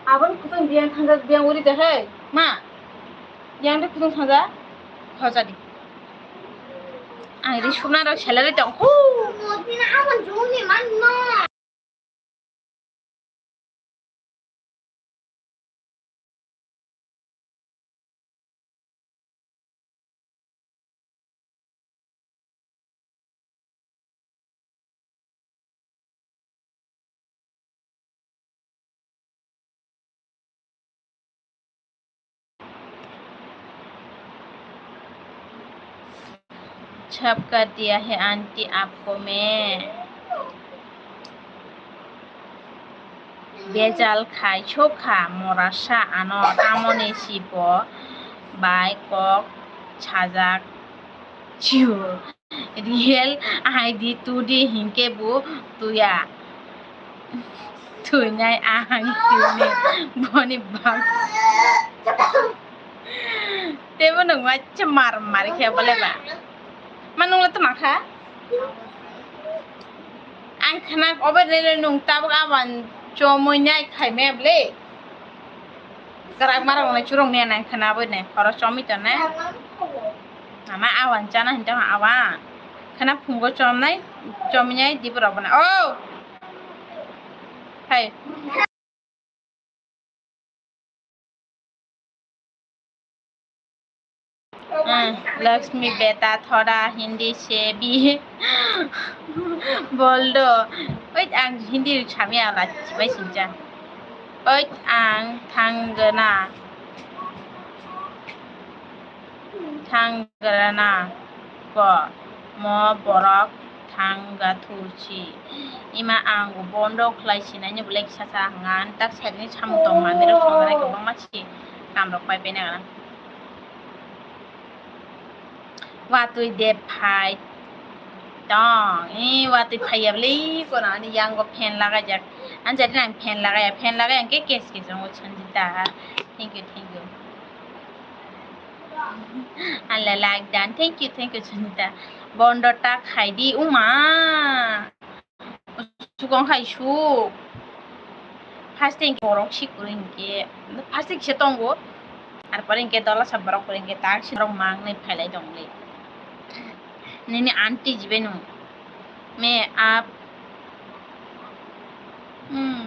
Aboni kutung biyang thangja, biyang uri de hai. Ma. Biyang de kutung thangja. Hoja di. Ang ri sumna rok salary tong. Khu. छप कर दिया है आंटी आपको मैं। Bejal khai sokha morasa ano tamoni sibo bai kok sajak. Chu, real I D two D hinkhe bo tuya. Tuinai ang tini boni bak. Tebo nung ma chumar mari khe bole ba. Manung le tuma kha. Ang khna obo rele nung tabuk awan chomui nai khai me ble. Garak marok nai churung ne nai khna abo ne khoro chomi to ne. Mama awan chana hinta awan. Khna phungo chomnai chomnai diborok bana. Oh. Hai. Hmm, Lakshmi beta thoda Hindi se bhi bol do. Wait, ang Hindi sami ala chibai sinja. Wait, ang thangna. Thangna ko mo borok thangga thursi. Ima ang bondo khlai sinai ni belai kisa sa hwnga. Ani tak side ni samung tong mandirok songnai kwbangma si kam rok pai pai nang. Watwi de phai tong. Ee, watwi phaiya bwle, kono ani yango fan lagaijak. Ani jati nang fan lagaya, fan lagaya hwnkhe kes kes wngo Sanjita. Thank you, thank you. Anla like dan. Thank you, thank you, Sanjita. Bondo ta khaidi, uma. Sukong khai suk. First thing borok si kwrwi hinkhe, first thing kisa tongo. Arpore hinkhe dola sa borok kwrwi hinkhe tak si borok mangnwi phailai tongli. Nini aunty jibe nung. मैं आप, hmm,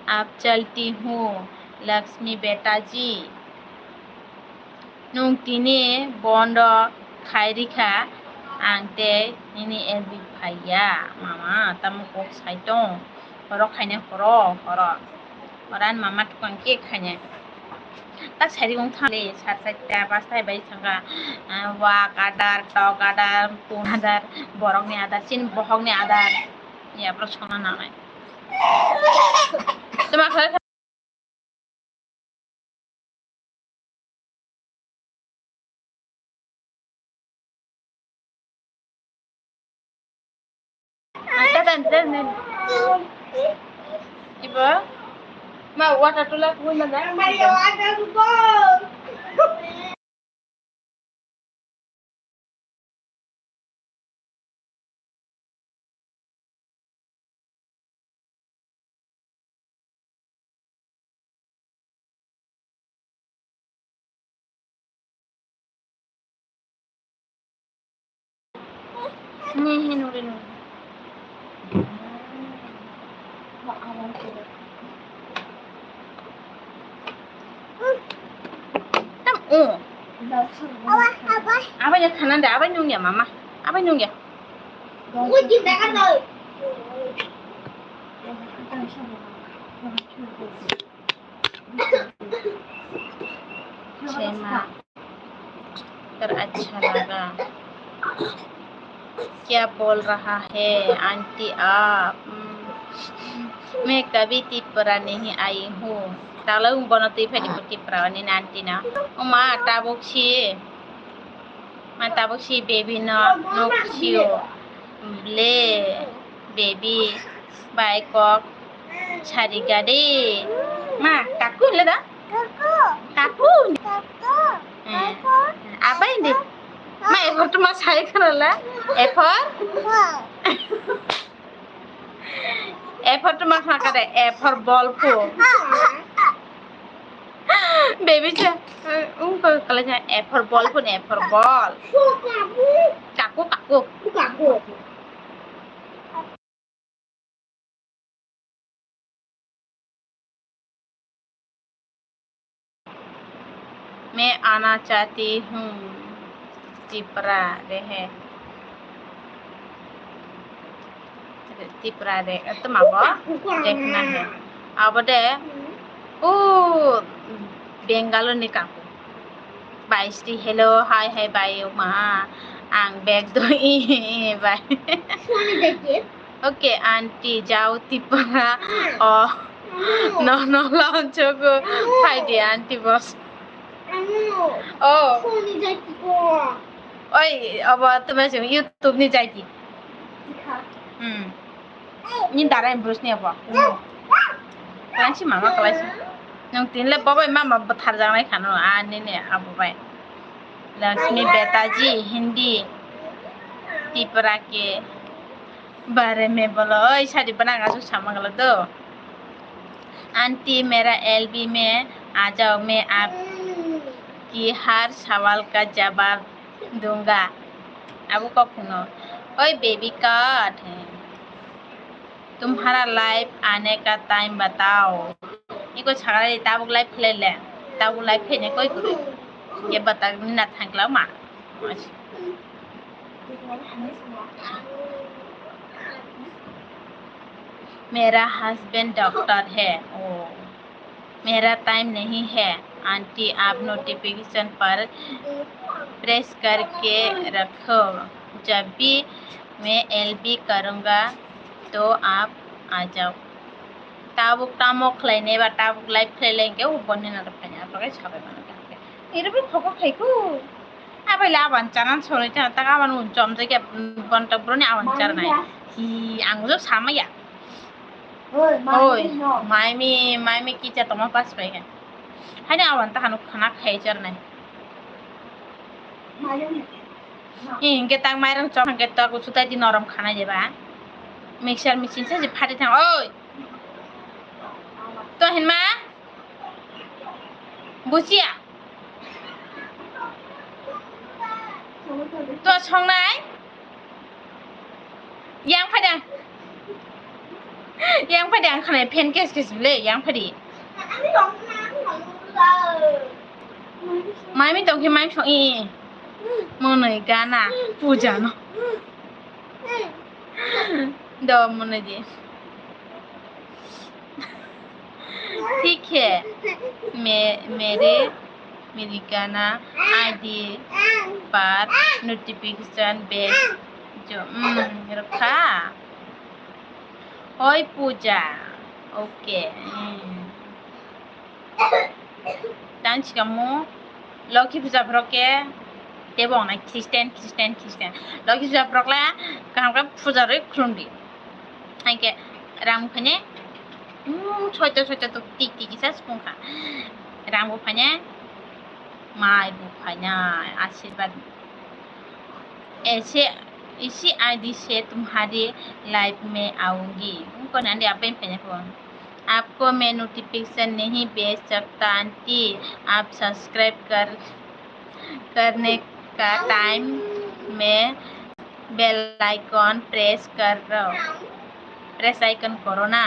आप चलती हूँ, लक्ष्मी बेटा जी। Nwng tini bondo khai rikha, ang tei nini L B phaiya, mama, tamo kok sai tong, horo khaina horo, horo, horo ani mama tukang khe khaina. Tak sari wng thang le, sar sari ta, pas tai bai thangkha, ah, wak adar, tok adar, pun adar, borok ni adar, chini bohok ni adar, ya, borok songna nangnai. Tuma khe Ibo ma water tula kui mana? Ni hinuri nuri. Tam o. Abai ya khanan de, abai nung ya mama. Abai nung ya. Sema. तर अच्छा लगा। क्या बोल रहा है आंटी आप? मैं कभी त्रिपुरा नहीं आई हूँ। Tala wng bono twi phai di Tripura ni aunty no. O ma tabuk si, ma tabuk si baby no nuk sio. Ble baby bai kok sari gade. Ma kaku le da? Kaku. Kaku. Kaku. Eh. Apa ini? Ma, A for tuma sai khana la. A for? A for tuma khana kade. A for ball po. Baby cha. Ung ko kala cha. A for ball po, A for ball. Kaku, kaku. मैं आना चाहती हूँ त्रिपुरा रहे। Tripura de, eh, tuma bo? Dekna hai. Abo de, o, Bangalore ni kaku. Bai sri, hello, hi, hi, bai, ma. Ang bag do, i, i, bai. Okay, aunty, jao, Tripura. Oh, no, no, launch ko. Phai di, aunty, boss. Oh. Oi, abo tuma se YouTube ni jaiti. Hmm. Ni dara em brus ni abo. Kalai si mama kalai si. Nung tin le bobai mama bwthar jangnai khano, a nini abo bai. Lakshmi Betaji, Hindi, Tipra ke bare me bolo, oi sadi bana ga su sama galo do. Aunty, mera L B me a jao, me aap ki har sawal ka jawab dunga. Abo kok no, oi baby cut. Tumhara life aane ka time batao. Iko chhagrai tabuk life khlai le. Tabuk life khaine koi kuru. Ye batak ni na thangkla ma. Mera husband doctor hai. Oh. मेरा टाइम नहीं है आंटी, आप नोटिफिकेशन पर प्रेस करके रखो, जब भी मैं एलबी करूँगा तो आप आ जाओ। Tabuk tamo khlainai ba tabuk live khlailai hwnkhe o bonni na rwphani apagai sabai mano khe. Iribo khoko khaiku. Abai le aban chanan sonai cha tak aban un chomjak ya, bontok broni aban charnai. Hi ang jo samaya. Oi, maimi, maimi kicha tongma pas pai khe. Haini awan ta hanu khana khai chornai. Mairung. Hi, hingke tak mairung chok hingke tak usutai di norom khana jeba. Mixer machine se je phati thang. Oi. To hinma? Busia. To songnai? Yang phadi ang. Yang phadi ang khanai fan kes kes bile, yang phadi. Maimi tongkhe maimi song i. Monoi gana puja no. Do monoi di. ठीक है, मे-, मेरे मेरी गाना आईडी पर नोटिफिकेशन भेज जो। Hmm, rwkha. Oi puja. Okay. Hmm. Tang sikamo Lokhi puja borok ke tebo wngnai Christian, Christian, Christian. Lokhi puja borok le kaham khe puja rwi khulum di. Hai khe rang phai ne, hmm, soito soito to tik tik kisa sukung kha. Rang bo phai ne, mai bo phai nai, asirwad. ऐसे, इसी आईडी से तुम्हारी लाइफ में आऊंगी। Wngkha nandi apa yang phai nai kho. आपको मैं नोटिफिकेशन नहीं भेज सकता आंटी, आप सब्सक्राइब कर, करने का टाइम में बेल आइकन प्रेस करो, प्रेस आइकन करो ना।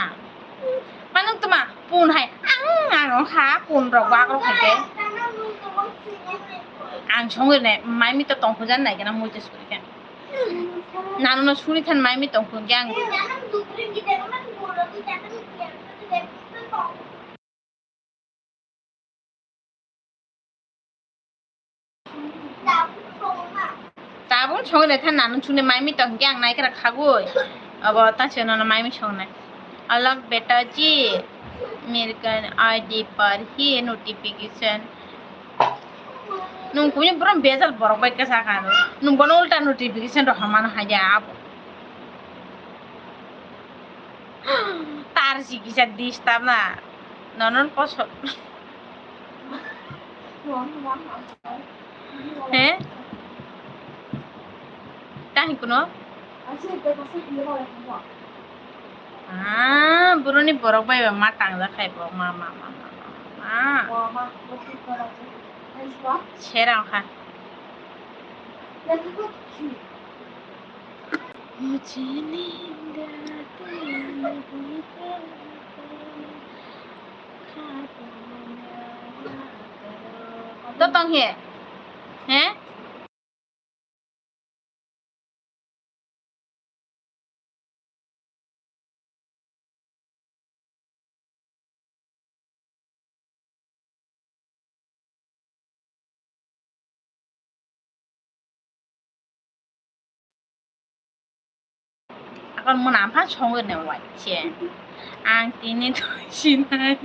Manuk tuma pun hai ang ang ha pun rok wak rok hai ke. Ang songwi ne mai mi to tong khujan nai kana mui to suri kan. Nano no suri than mai mi tong khun ke ang. Tabuk songwi naitha nano chuni mai mi tong khe ang naikhe khagwi. Abo ta se nono mai mi songnai. अलग बेटा जी, मेरे आईडी पर ही notification. Nung kuni brum bezal borok bai kasa kha. Nung bono ulta notification rok hamano hai ya abo. Tar si kisa disturb na. Nonon koso. He? Tahi kuno? Ah, buroni borok bai ba ma tangja khai bo ma ma ma ma ma ma. Serang kha. To tong he? He? Kon mona ampha songwi ne waise. Ang tini to sinai.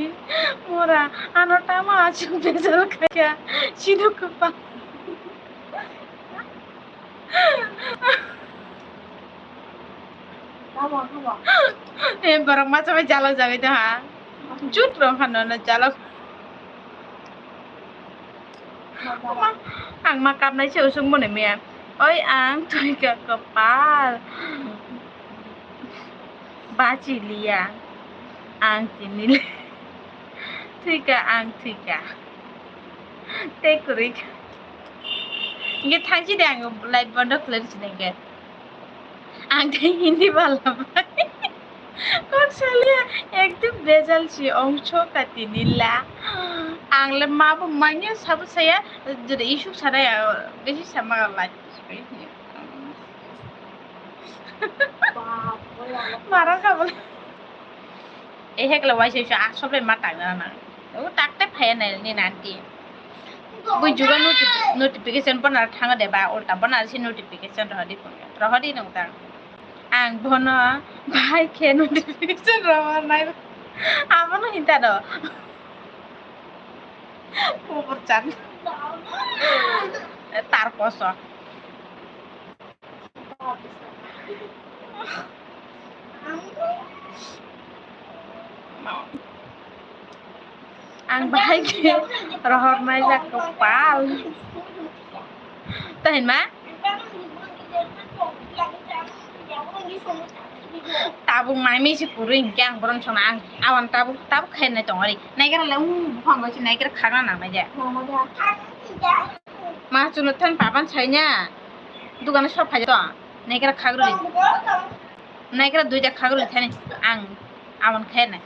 Mora ano tamo aswk bejal khaikha. Sido kwpal. Tamo, tamo. Eh, borok masa bai jalo jagwi to ha. Jut rong hano no jalo. Ang ma kapnai se usuk mone miya. Oi ang thwikha kwpal. Bachi liya. Ang tini le. Thwikha ang thwikha. Tei kwrwi kha. Hingke thangchi de ang light bondo khlai rwchini hingke. Ang tei Hindi bala bai. Kok salia ekdom bejal si ongso ka tini la. Ang le ma bo manya sabo saya, jere isuk sana ya, besi sama la. Mara ka bo. E hekla waisa waisa aswk bai ma tang jana nang. O tak te phaiya nai ni nanti. Bui juga noti-, notification bono thanga de ba ulta bono si notification rohodi phone. Rohodi nung tang. Ang bono bahai khe notification rohornai. Abono hinta do. Kubur chan. Tar koso. Ang bahai khe rohornai jak kwpal. Tahin ma? Tabuk mai misi kwrwi hinkhe ang borom songna ang awan tabuk tabuk khainai tongori. Naikera le um buphang bai se naikera khakna nangnai je. Ma chwngno thani papan saina. Dukano sok phai to. Naikera khagrwi. Naikera duita khagrwi thani ang abon khainai.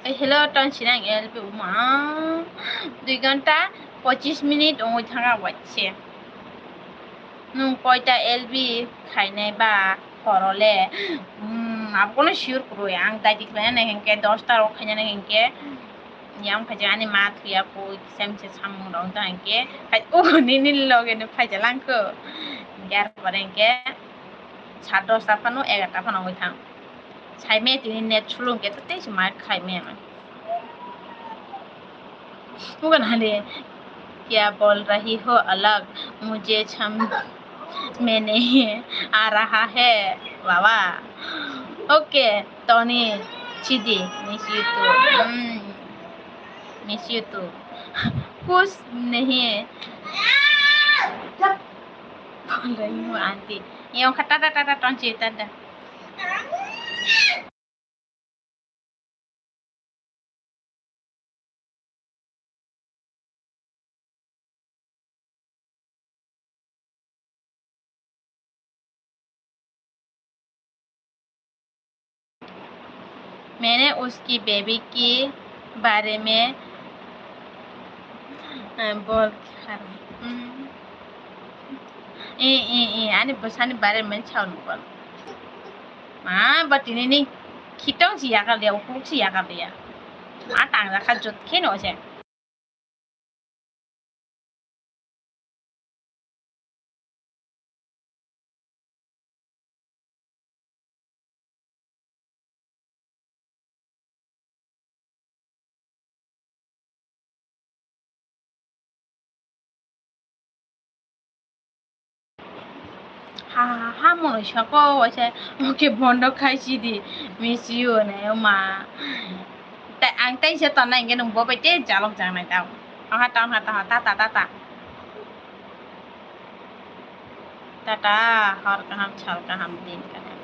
Eh, hello, ton sinang L B uma. Dui ghanta pochis minute ongoi thanga waise. Nwng koita L B khainai ba horo le? Hmm, abono sure kwrwi. Ang daiti khlainani hinkhe dosta rok khainani hinkhe yang phaijak ani ma thwiya pui kisa misa samung rok wngkha hinkhe. Hai, o nini loge no phaijak langkho. Hinkhe arpore hinkhe sat dosta phano egarta phano wngwi thang. Saimaya tini net slow hinkhe tei se ma khaimaya. Mugan hale, क्या बोल रही हो अलग, मुझे समझ में नहीं आ रहा है बाबा। Okay, Tony, Chidi, miss you too. Hmm, miss you too. कुछ नहीं। बोल रही हूँ aunty. Yang kata tata tata tonsi tata. मैंने उसकी बेबी के बारे में, अ, बोल, हम्म, ए, ए, ए, ani bwsani bare mani sao nukgo. Ma, ba tini ni khitong si yakar liya, ukhuk si yakar liya. Ma tang jakha jot kheno se. Ha, ha, ha, mono sako waisa, okay, bondo khai sidi, miss you, ne, ma. Ta, ang tei se tonna, hingke nung bo bai te jalok jang nai tao. Aha, tao, ha, tao, ha, tata, tata. Tata, hor kaham, sal kaham, din kaham.